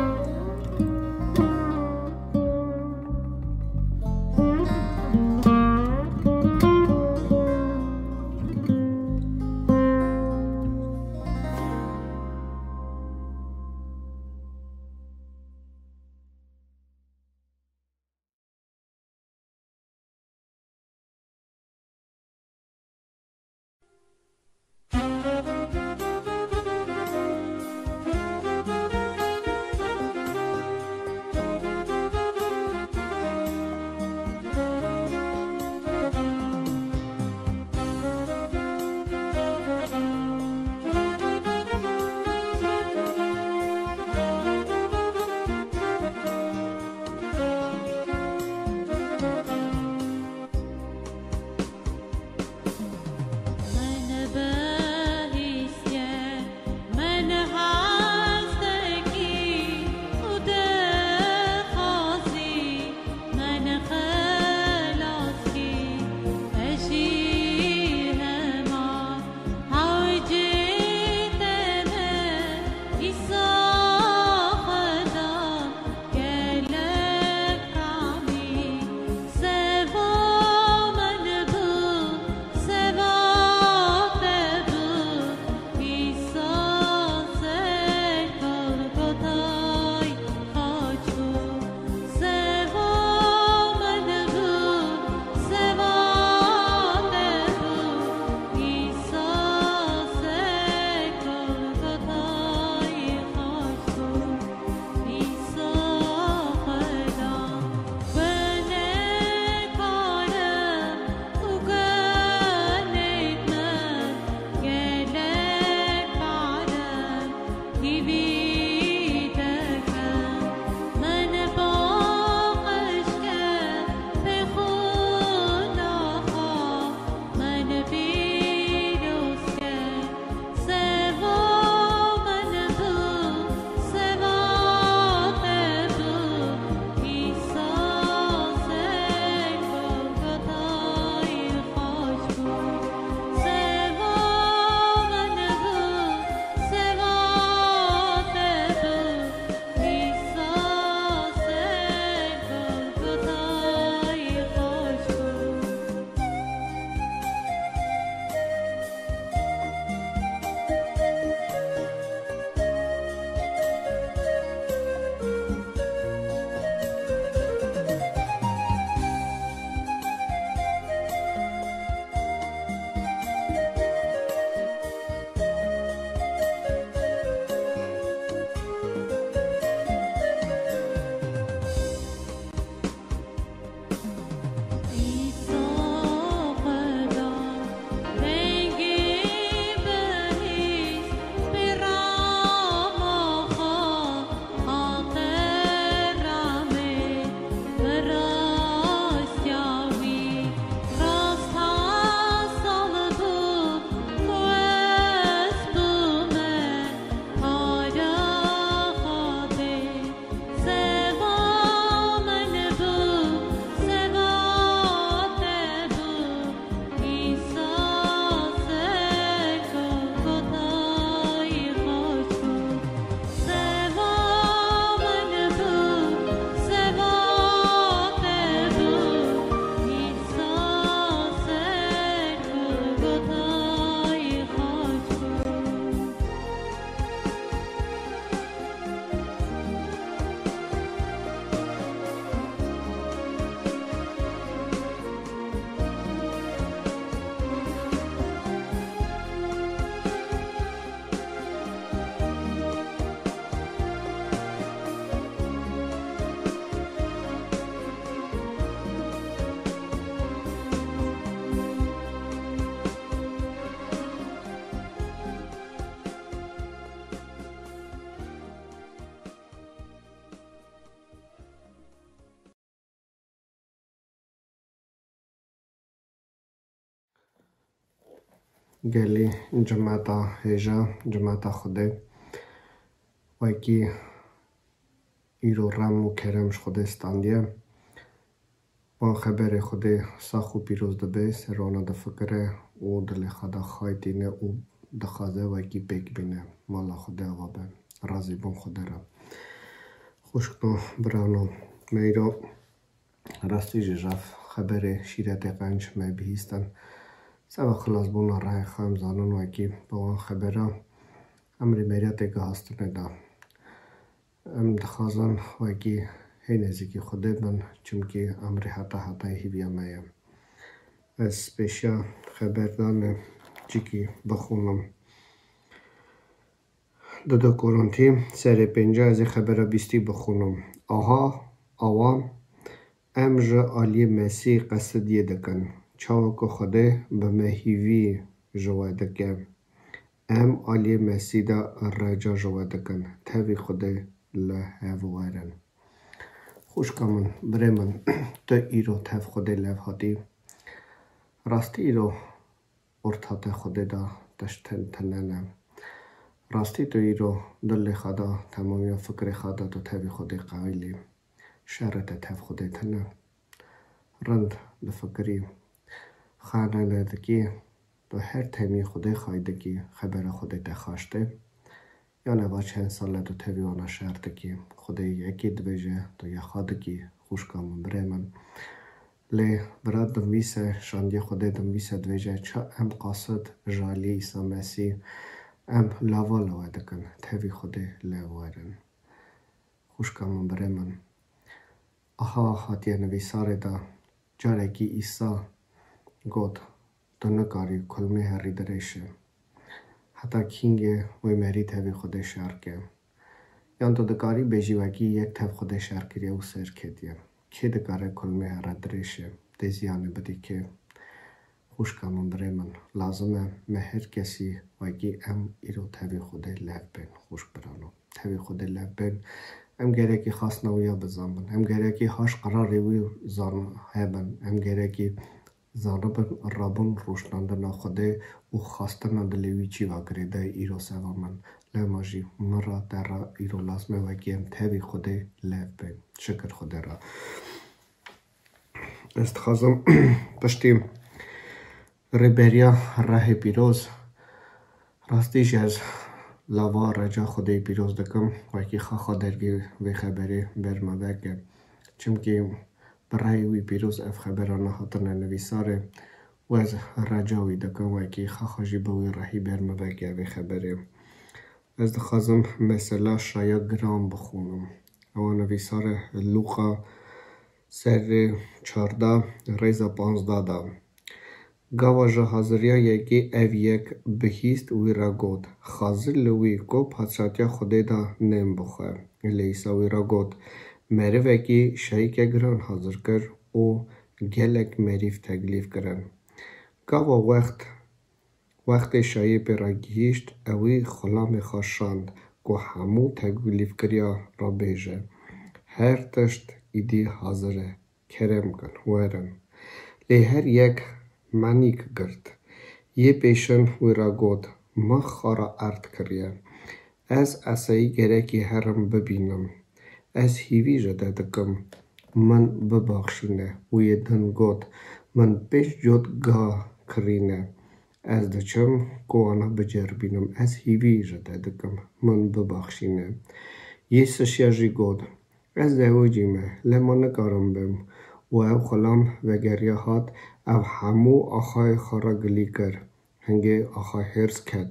Gelî cimeta hêja, cimeta Xwedê, wekî îro rem û kerem ji Xwedê standiye. Wan xeberê Xwedê sax û pîroz dibe, ser wana difikire û dilê xwe de xay tîne û dixwaze wekî pêk bîne. Mala Xwedê ava be. Razîbûn Xwedê re. Xwişkno, birano, me îro rastî jî ji xeberê şîretê qenc me bihîstin. Seba xilasbûna rayê xwe em zanin wekî bi wan xebera em rê meriya têgihastinê da. Em dixwazin wekî hê nêzîkî Xwedê bin, çimkî em rê heta hetayê hîviya me ye. Ez pêşiya xeberdanê cikî bixwînim. Di du Korintî serê pênca ez ê xebera bîstî bixwînim. Aha, awa, em ji aliyê Mesîh qesidiyê dikin. Çawa ku Xwedê bi me hîvî ji we dike. Em aliyê Mesîh de reca ji we dikin. Tevî Xwedê li hev werin. Xwişka min, birê min, tu îro tev Xwedê lev hatî. Rastî îro orta te Xwedê de tişt tune ne. Rastî tu îro dilê xwe de, temamiya fikrê xwe de tu tevî Xwedê qewîlî. Şerê te tev Xwedê tune. Rind difikirî. Xanene dikî, tu her temî Xwedê xay dikî, xebera Xwedê te xaştê. Yan eva çend sal e tu tevî wana şer dikî. Xwedê yekê dibêje, tu ya xwe dikî, xwişka min, birê min. Lê bira dinvîse, şandiyê Xwedê dinvîse dibêje, ça em qasid ji aliyê Îsa Mesîh, em lava li we dikin, tevî Xwedê lev werin. Xwişka min, birê min. Aha hatiye nivîsarê de, carekî Îsa got, tu nikarî kulmê herî dirêj e. Heta kîngê wê merî tevî Xwedê şer ke. Yan tu dikarî bêjî wekî yek tev Xwedê şer kiriye û ser ketiye. Kê dikare kulmê here dirêj e, tê ziyanê bidî kê? Xwişka min, birê min, lazim e me her kesî wekî em îro tevî Xwedê lev bên, xwişk birano. Tevî Xwedê lev bên. Em gerekî xastina wî ya bizanbin. Em gerekî haş qerarê wî zan hebin. Em gerekî zanibin, rabin rûşnandina Xwedê û xastina dilê wî çi va girêdayî îro seva min. Lema jî min ra te ra îro lazim e wekî em tevî Xwedê lev bên. Şikir Xwedê ra. Ez dixwazim piştî rêberiya rehê pîroz, rastî jî ez lava reca Xwedê pîroz dikim, wekî xaxa dergê vê xeberê ber me veke. Çimkî bi rehê wî pîroz ev xebera nehatine nivîsarê û ez reca wî dikim, wekî xaxa jî bi wî rehî ber me veke vê xeberê. Ez dixwazim mesela şaya giran bixwînim. Ewa nivîsare Lûqa serê çardeh rêza panzdeh de. Gava ji haziriya yekê ev yek bihîst wî re got, Xazir li wî ku padşatiya Xwedê de nên bixwe. Lê Îsa wî re got, Merivekî şayîke giran hazir kir û gelek merîv teklîf kirin. Gava wext Wextê şayê pê re gihîşt, ewî xulamê xwe şand ku hemû teklîfkiriya re bêje, Her tişt îdî hazir e, kerem kin, werin. Lê her yek menîk girt. Yê pêşin wî re got, Min xwe re erd kiriye. Ez esayî gerekî herim bibînim. Ez hîvî ji te dikim, min bibaxşîne. Û yê din got, Min pênc cot ga kirîne. Ez diçim ku wana biceribînim. Ez hîvî ji te dikim, min bibaxşîne. Yê sişya jî got, Ez zewicî me, lema nikarim bim. Û ew xulam vegeriya hat, ew hemû axayê xwe re gilî kir. Hingê axa hêrs ket.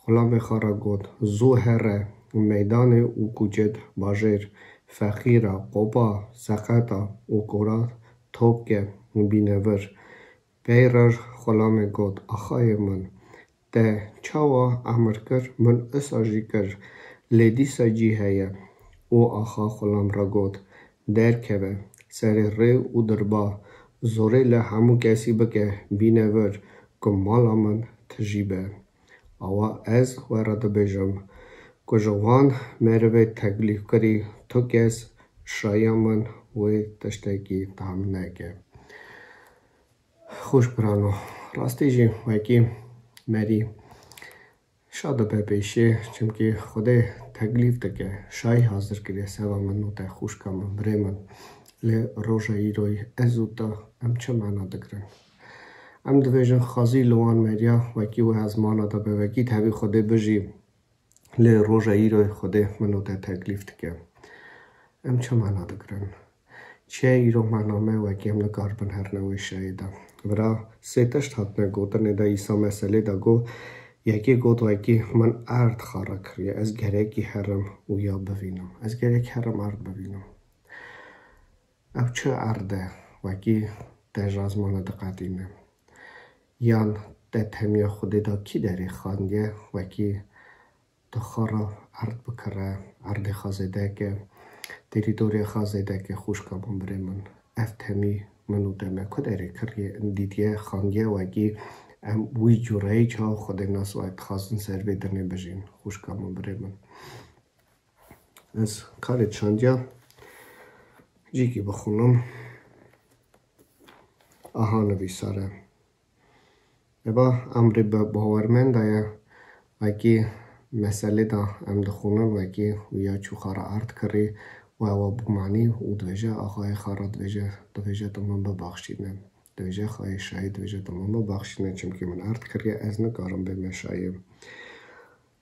Xulamê xwe re got, Zû here meydanê û kuçêt bajêr, feqîra, qopa, seqeta û kora top ke bîne vir. Pey re xulamê got, Axayê min, te çawa emir kir, min usa jî kir, lê dîsa cî heye. Û axa xulam re got, Derkeve serê rê û dirba, zorê li hemû kesî bike, bîne vir ku mala min tijî be. Awa ez we re dibêjim ku ji wan merivê teklîfkirî tu kes şaya min wê tiştekî tam neke. Xwişk birano, rastî jî wekî Merî şa dibe pêşê, çimkî Xwedê teklîf dike, şayî hazir kiriye seba min û te, xwişka min, birê min. Lê roja îroyê ez û te em çi mana digirin? Em dibêjin xwezî li wan meriya, wekî wê ezmana de be, wekî tevî Xwedê bijî. Lê roja îroyê Xwedê min û te teklîf dike. Em çi mana digirin? Çiya îro mana me wekî em nikaribin herine wê şayê de. Vira sê tişt hatine gotinê de, Îsa meselê de got, yekê got wekî min erd xara kiriye, ez gerekî herim û ya bivînim. Ez gerek herim erd bivînim. Ev çi erd e? Wekî te ji ezmana diqetîne. Yan te temiya Xwedê da kî derê xandiye, wekî tu xara erd bikire, erdê xwe zêde ke, terîtoriyê xwe zêde ke, xwişka min, birê min. Ev temî min û te me ku derê kiriye, dîtiye, xandiye, wekî em wî cûreyî çawa Xwedê nas û dixwazin ser vê dinê bijîn, xwişka min, birê min. Ez karê çandiya cîkî bixwînim. Aha nivîsar e. Eba emrê bi bawermenda ye, wekî meselê de em dixwînin, wekî wî ya çû xara erd kirî û ewa bû manî û dibêje, axayê xara dibêje, dibêje tu min bibaxşîne. Dibêje xayê şayî, dibêje tu min bibaxşîne, çimkî min erd kiriye, ez nikarim bême şayî.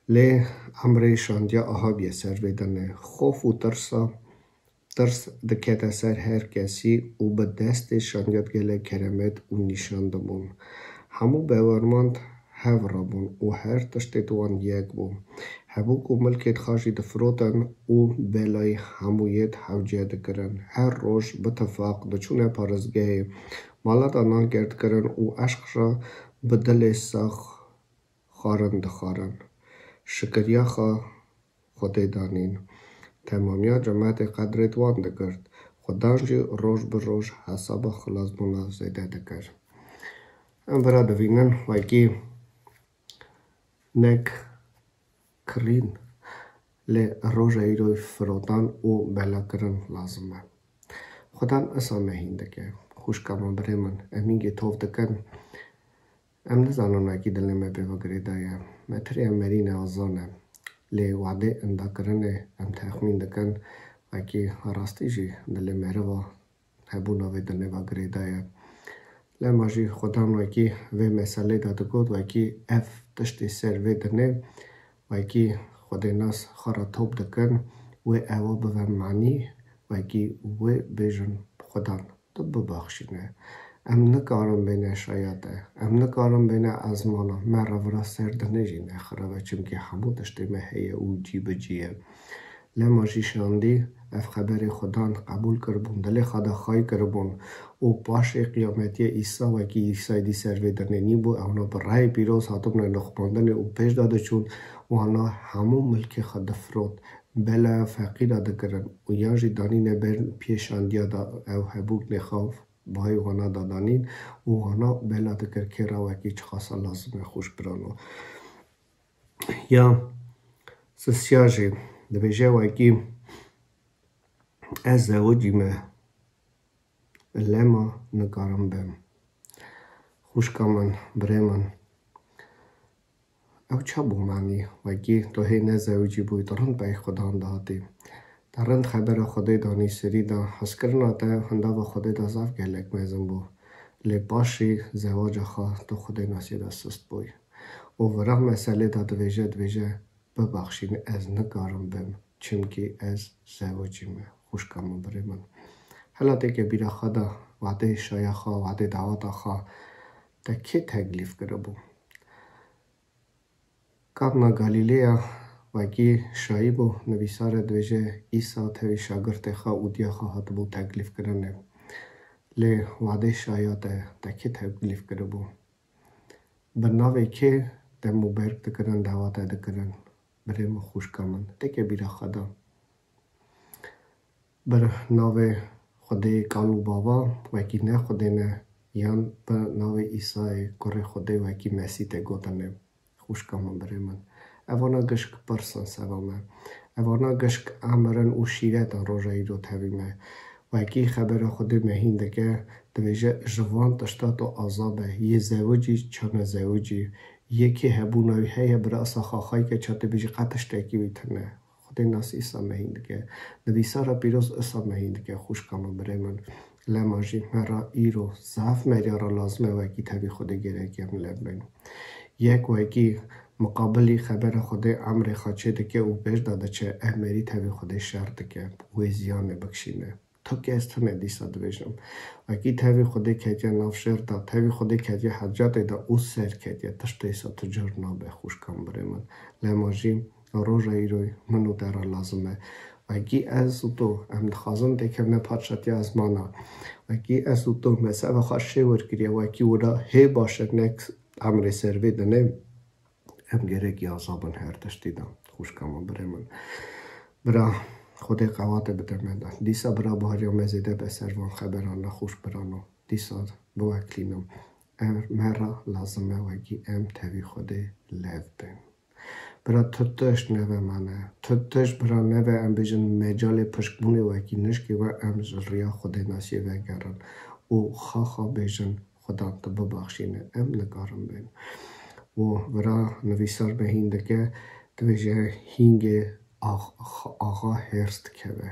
Lê emrê şandiya aha biye ser vê dinê. Xof û tirsa, tirs dikete ser her kesî û bi destê şandiya gelek keremet û nîşan dibûn. Hemû bawermand hev rabûn û her tiştê di wan yek bû. Hebûk û milkê xwe jî difirotin û belayî hemû yêd hewce dikirin. Her roj bi tifaq diçûne parêzgehê, mala de nan gerdikirin û eşq re bi dilê sax xwarin dixwarin. Şikiriya xwe Xwedê danîn. Temamiya cemetê qedrê di wan digirt. Xudan jî roj bi roj hesaba xilasbûna zêde dikir. Em vira dibînin wekî nek kirîn, lê roja îro firotan û belakirin lazim e. Xudan esa me hîn dike. Xwişka min, birê min, em hîngê tov dikin. Em nizanin wekî dilê me pê ve girêdaye. Me tirê em merî ne, azan e. Lê wadê indakirinê em texmîn dikin, wekî rastî jî dilê meriva hebûna vê dinê ve girêdaye. Lema jî Xudan wekî vê meselê de digot, wekî ev tiştê ser vê dinê, wekî Xwedê nas xwe re top dikin, wê ewa bive manî, wekî wê bêjin Xudan tu bibaxşîne. Em nikarin bêne şaya te, em nikarin bêne ezmana, me re vira ser dinê jî nexireve, çimkî hemû tiştê me heye û cî bi cî ye. Lema jî şandî ev xeberê Xudan qebûl kiribûn, dilê xwe de xay kiribûn û paşê qiyametiyê Îsa wekî Îsayê dî ser vê dinê nîbû, ewna bi rehê pîroz hatibûne nixumandinê û pêş de diçûn, wana hemû milkê xwe difirot. Bela feqîra dikirin û yan jî danîne ber piyê şandiya de, ew hebûk nêxaf bahayê wana da danîn û wana bela dikir kê re wekî çiqasa lazim e, xwişk birano. Ya sisiya jî dibêje wekî ez zewicî me. Lema nikarim bim. Xwişka min, birê min, ew ça bû manî? Wekî tu hê nezewicî bûyî, tu rind pey Xudan dihatî. Te rind xebera Xwedê danî serî de, hezkirina te hindava Xwedê de zaf gelek mezin bû. Lê paşî zewaca xwe tu Xwedê nasî de sist bûyî. Û vira meselê de dibêje, dibêje, bibaxşîn, ez nikarim bim, çimkî ez zewicî me, xwişka min, birê min. Hela têke bîra xwe de, wadê şaya xwe, wadê dawata xwe te kê teklîf kiribû? Kadna Galîleya wekî şayî bû, nivîsar e, dibêje, Îsa tevî şagirtê xwe û diya xwe hatibû teklîfkirinê. Lê wadê şaya te, te kê teklîf kiribû? Bi navê kê dem û berk dikirin, dawete dikirin? Birê min, xwişka min, têke bîra xwe de. Bi navê Xwedê kal û bava, wekî ne Xwedê ne, yan bi navê Îsayê, kurê Xwedê, wekî Mesîh tê gotinê? Xwişka min, birê min, evana gişk pirs in seba me. Evana gişk emir in û şîret in roja îro tevî me. Wekî xebera Xwedê me hîn dike, dibêje, ji van tişta tu aza be, yê zewicî, ça nezewicî, Yekê hebûna wî heye, bira isa xaxayî ke çawa tê bêjî qet tiştekî wî tune. Xwedê nas isa me hîn dike. Nivîsara pîroz isa me hîn dike, xwişka min, birê min. Lema jî me ra îro zaf merya ra lazim e, wekî tevî Xwedê gerek em lev bin. Yek wekî miqabilî xebera Xwedê emrê xwe çê dike û pêş de diçe, ev merî tevî Xwedê şer dike, wê ziyanê bikişîne. Tu kes tune dîsa dibêjim. Wekî tevî Xwedê ketiye nav şer de, tevî Xwedê ketiye hecatê de û ser ketiye, tiştê îsa tu car nabe, xwişkan, birê min. Lema jî roja îroyê min û te re lazim e. Wekî ez û tu, em dixwazin têkevine padşatiya ezmana. Wekî ez û tu me seva xwe şêwir kiriye, wekî wira hê baş e, nek emrê ser vê dinê. Em gerek ya azabin her tiştî de, xwişka min, birê min. Bira, Xwedê qewatê bide me de. Dîsa bira bahariya me zêde be ser van xeberan, nexweş birano. Dîsa biweklînim. Em, me re lazim e wekî em tevî Xwedê lev bin. Bira, tu tişt neve mane. Tu tişt, bira, neve em bêjin mecalê pişkbûnê wekî nişkê we em ji riya Xwedê nasiyê vegerin û xaxa bêjin, Xudan tu bibaxşîne, em nikarin bên. Û vira nivîsar me hîn dike, dibêje hîngê ax-, ax-, axa hêrs dikeve.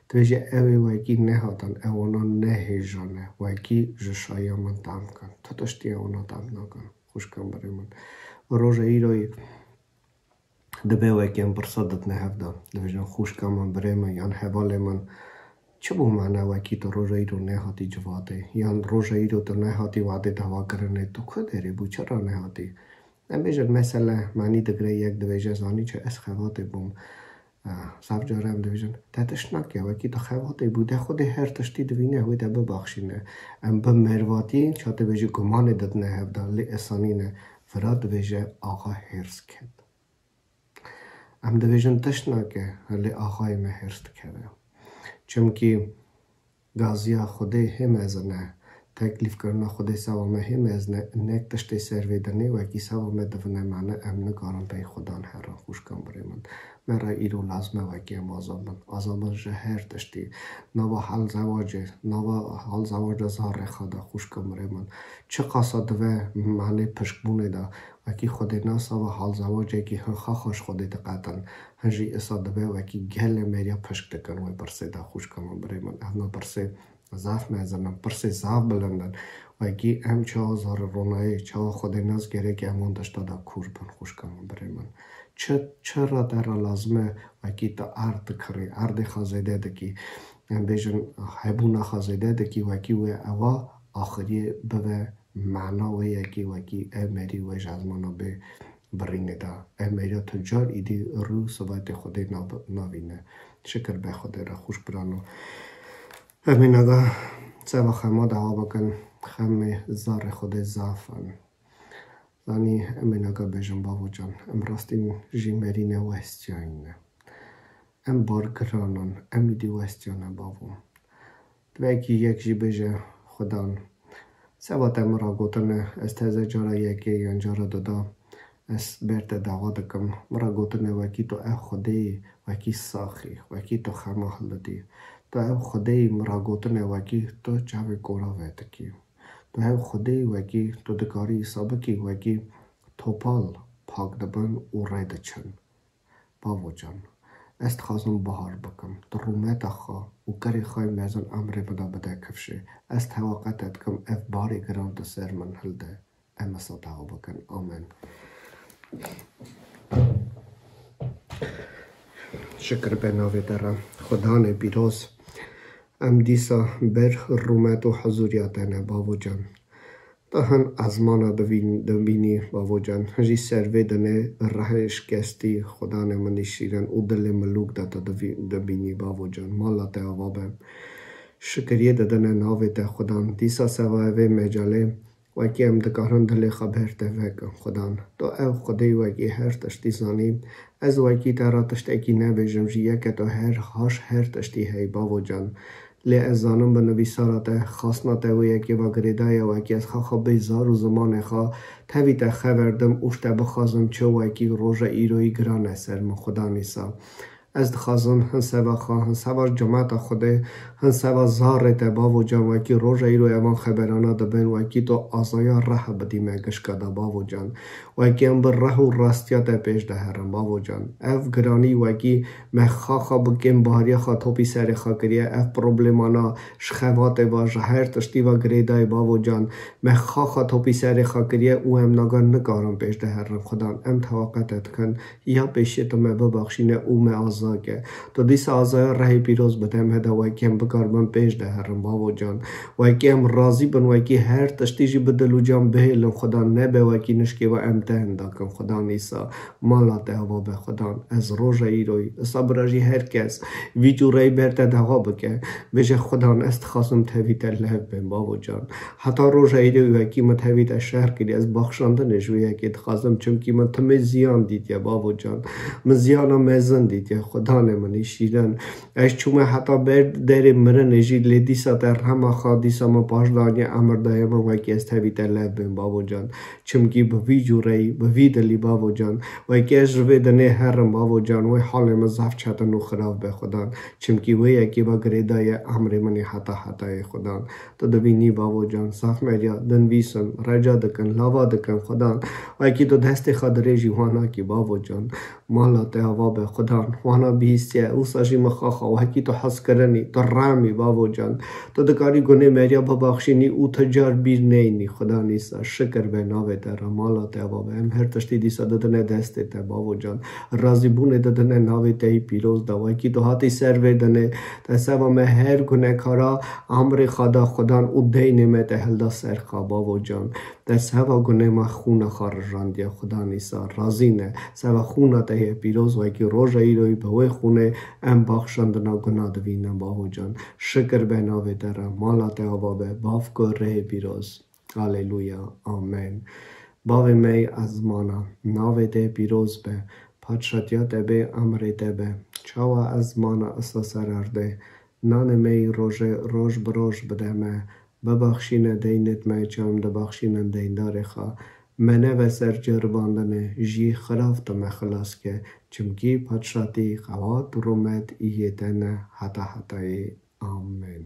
Dibêje ew ê wekî nehatin, ewana nehêjane, wekî ji şahiya min tam bikin. Tu tiştî ewana tam nakin, xwişkan, birê min. Roja îroyê dibe wekî em pirsa didine hev de. Dibêjin xwişka min, birê min yan hevalê min, çi bû mane wekî tu roja îro nehatî civatê? Yan roja îro tu nehatî wadê dawakirinê, tu ku derê bû, çi ra nehatî? Em bêjin mesele manî digire, yek dibêje, zanî çi, ez xebatê bûm. Ah, zaf cara em dibêjin, te tişt nake, wekî tu xebatê bû, de Xwedê her tiştî divîne, wê te bibaxşîne. Em bi mervatiyê, çawa tê bêjî, gumanê didine hev de, lê esanî ne. Vira dibêje, axa hêrs ket. Em dibêjin tişt nake, lê axayê me hêrs dikeve. Çimkî gaziya Xwedê hê mezin e, teklîfkirina Xwedê seva me hê mezin e, nek tiştê ser vê dinê wekî seva me divine mane, em nikarin pey Xudan herin, xwişkan, birê min. Me re îro lazim e wekî em azad bin. Azad bin ji her tiştî. Nava hal zewacê, nava hal zewaca zarê xwe de, xwişkan, birê min. Çiqasa dibe manê pişkbûnê de, wekî Xwedê nasa ve hal zewacekî hin xaxa ji Xwedê diqetin, hin jî isa dibe wekî gelê meriya pişk dikin wê pirsê de, xwişka min, birê min. Ev ne pirsê zaf mezin in, pirsê zaf bilind in. Wekî em çawa zarê ronayê, çawa Xwedê nas gerek em wan tişta de kûr bin, xwişka min, birê min. Çi, çi ra te re lazim e, wekî tu erd dikirî, erdê xwe zêde dikî, em bêjin hebûna xwe zêde dikî, wekî wê ewa axiriyê bibe mana wê yekî, wekî ev merî wê ji ezmana bê birînê de. Ev meriya tu car îdî rû sivatê Xwedê nav-, navîne. Şikir be Xwedê re, xwişk birano. Em ê naga seva xema dawa bikin, xemê zarê Xwedê zaf in. Zanî, em ê naga bêjin, bavo can, em rastîn jî merî ne, westiyayî ne. Em bar giran in, em îdî westiyane, bavo. Divekî yek jî bêje, Xudan, seba te min ra gotine, ez teze cara yekê yan cara duda, ez ber te dawa dikim. Min ra gotine, wekî tu ev Xwedê yî, wekî sax î, wekî tu xema hildidî. Tu ev Xwedê yî, min ra gotine, wekî tu çavê kora vedikî. Tu ev Xwedê yî, wekî tu dikarî îsa bikî, wekî topal pak dibin û rê diçin. Bavo can, ez dixwazim bahar bikim. Tu rûmeta xwe û kerê xwe yê mezin emrê min de bide kifşê. Ez tewa qe te dikim, ev barê giran di ser min hilde. Em ê sadaxa bikin. Amen. Şikir be navê te re. Xudanê pîroz, em dîsa ber rûmet û huzûriya te ne, bavo can. Tu hin ezmana divîn-, dibînî, bavo can. Hin jî ser vê dinê rehê şikestî, Xudanê min î şîrin, û dilê milûk de tu divî-, dibînî, bavo can. Mala te ava be. Şikiriyê didine navê te, Xudan. Dîsa seva vê mecalê, wekî em dikarin dilê xwe ber te vekin, Xudan. Tu ev Xwedê yî, wekî her tiştî zanî. Ez wekî te re tiştekî nebêjim jî, yeke tu her haş her tiştî hey, bavo can. Lê ez zanim bi nivîsara te, xastina te wê yekê ve girêdaye, wekî ez xaxa bê zar û zimanê xwe tevî te xever dim û ji te bixwazim, çi wekî roja îroyî giran e ser min, Xudan îsa. Ez dixwazim hin seva xwe, hin seva cemata Xwedê, hin seva zarê te, bavo can, wekî roja îro evan xeberana dibin, wekî tu azaya reh bidî me gişka de, bavo can. Wekî em bi reh û rastiya te pêş de herin, bavo can. Ev giranî wekî me xaxa bi kêmbariya xwe topî serê xwe kiriye, ev problemana ji xebatê ve, ji her tiştî ve girêdayê, bavo can. Me xaxa topî serê xwe kiriye û em nagan nikarin pêş de herin, Xudan. Em tewaqa te dikin. Ya pêşiyê tu me bibaxşîne û me aza ke. Tu dîsa azaya rehê pîroz bide me de, wekî em bikaribin pêş de herin, bavo can. Wekî em razî bin, wekî her tiştî jî bi dil û can bihêlin, Xudan, nebe wekî nişkê ve em te hinda kin, Xudan Îsa. Mala te ava be, Xudan. Ez roja îroyî, wisa bira jî her kes vî cûreyî ber te dawa bike. Bêje, Xudan, ez dixwazim tevî te lev bim, bavo can. Heta roja îro wekî min tevî te şer kiriye, ez baxşandinê ji wê yekê dixwazim, çimkî min timê ziyan dîtiye, bavo can. Min ziyana mezin dîtiye, Xudanê min î şîrin. Ez çûme heta ber derê mirinê jî, lê dîsa te rehma xwe, dîsa min paş daniye, emir daye min, wekî ez tevî te lev bim, bavo can. Çimkî bi vî cûreyî, bi vî dilî, bavo can. Wekî ez ji vê dinê herim, bavo can, wê halê min zaf çetin û xirab be, Xudan. Çimkî wê yekê ve girêdaye emrê min ê heta hetayê, Xudan. Tu dibînî, bavo can, zaf meriya dinivîsin, reca dikin, lava dikin, Xudan. Wekî tu destê xwe dirêjî wana kî, bavo can. Mala te ava be, Xudan. Wana bihîstiye, wisa jî min xaxa, wekî tu hez kirinî, tu remî, bavo can. Tu dikarî gunê meriya bibaxşînî û tu car bîr neyînî, Xudan Îsa. Şikir be navê te re, mala te ava be. Em her tiştî dîsa didine destê te, bavo can. Razîbûnê didine navê te yî pîroz de. Wekî tu hatî ser vê dinê, te seva me her gunekara emrê xwe da, Xudan, û deynê me te hilda ser xwe, bavo can. Te seva gunê me xûna xwe rijandiye, Xudan Îsa. Razî ne. Seva xûna te yê pîroz, wekî roja îroyî bi wê xûnê em baxşandina guna divînin, bavo can. Şikir be navê te re, mala te ava be, bavko rehê pîroz. Aleluya. Amen. Bavê me yê ezmana, navê te pîroz be, padşatiya te bê, emrê te be. Çawa ezmana esa ser erdê, nanê me yî rojê roj bi roj bide me, bibaxşîne deynêt me, çi em dibaxşînin deyndarê xwe. Me neve ser ceribandinê, ji yî xirav tu me xilas ke, çimkî padşatî, qewat û rûmet î yê te ne heta hetayê. Amen.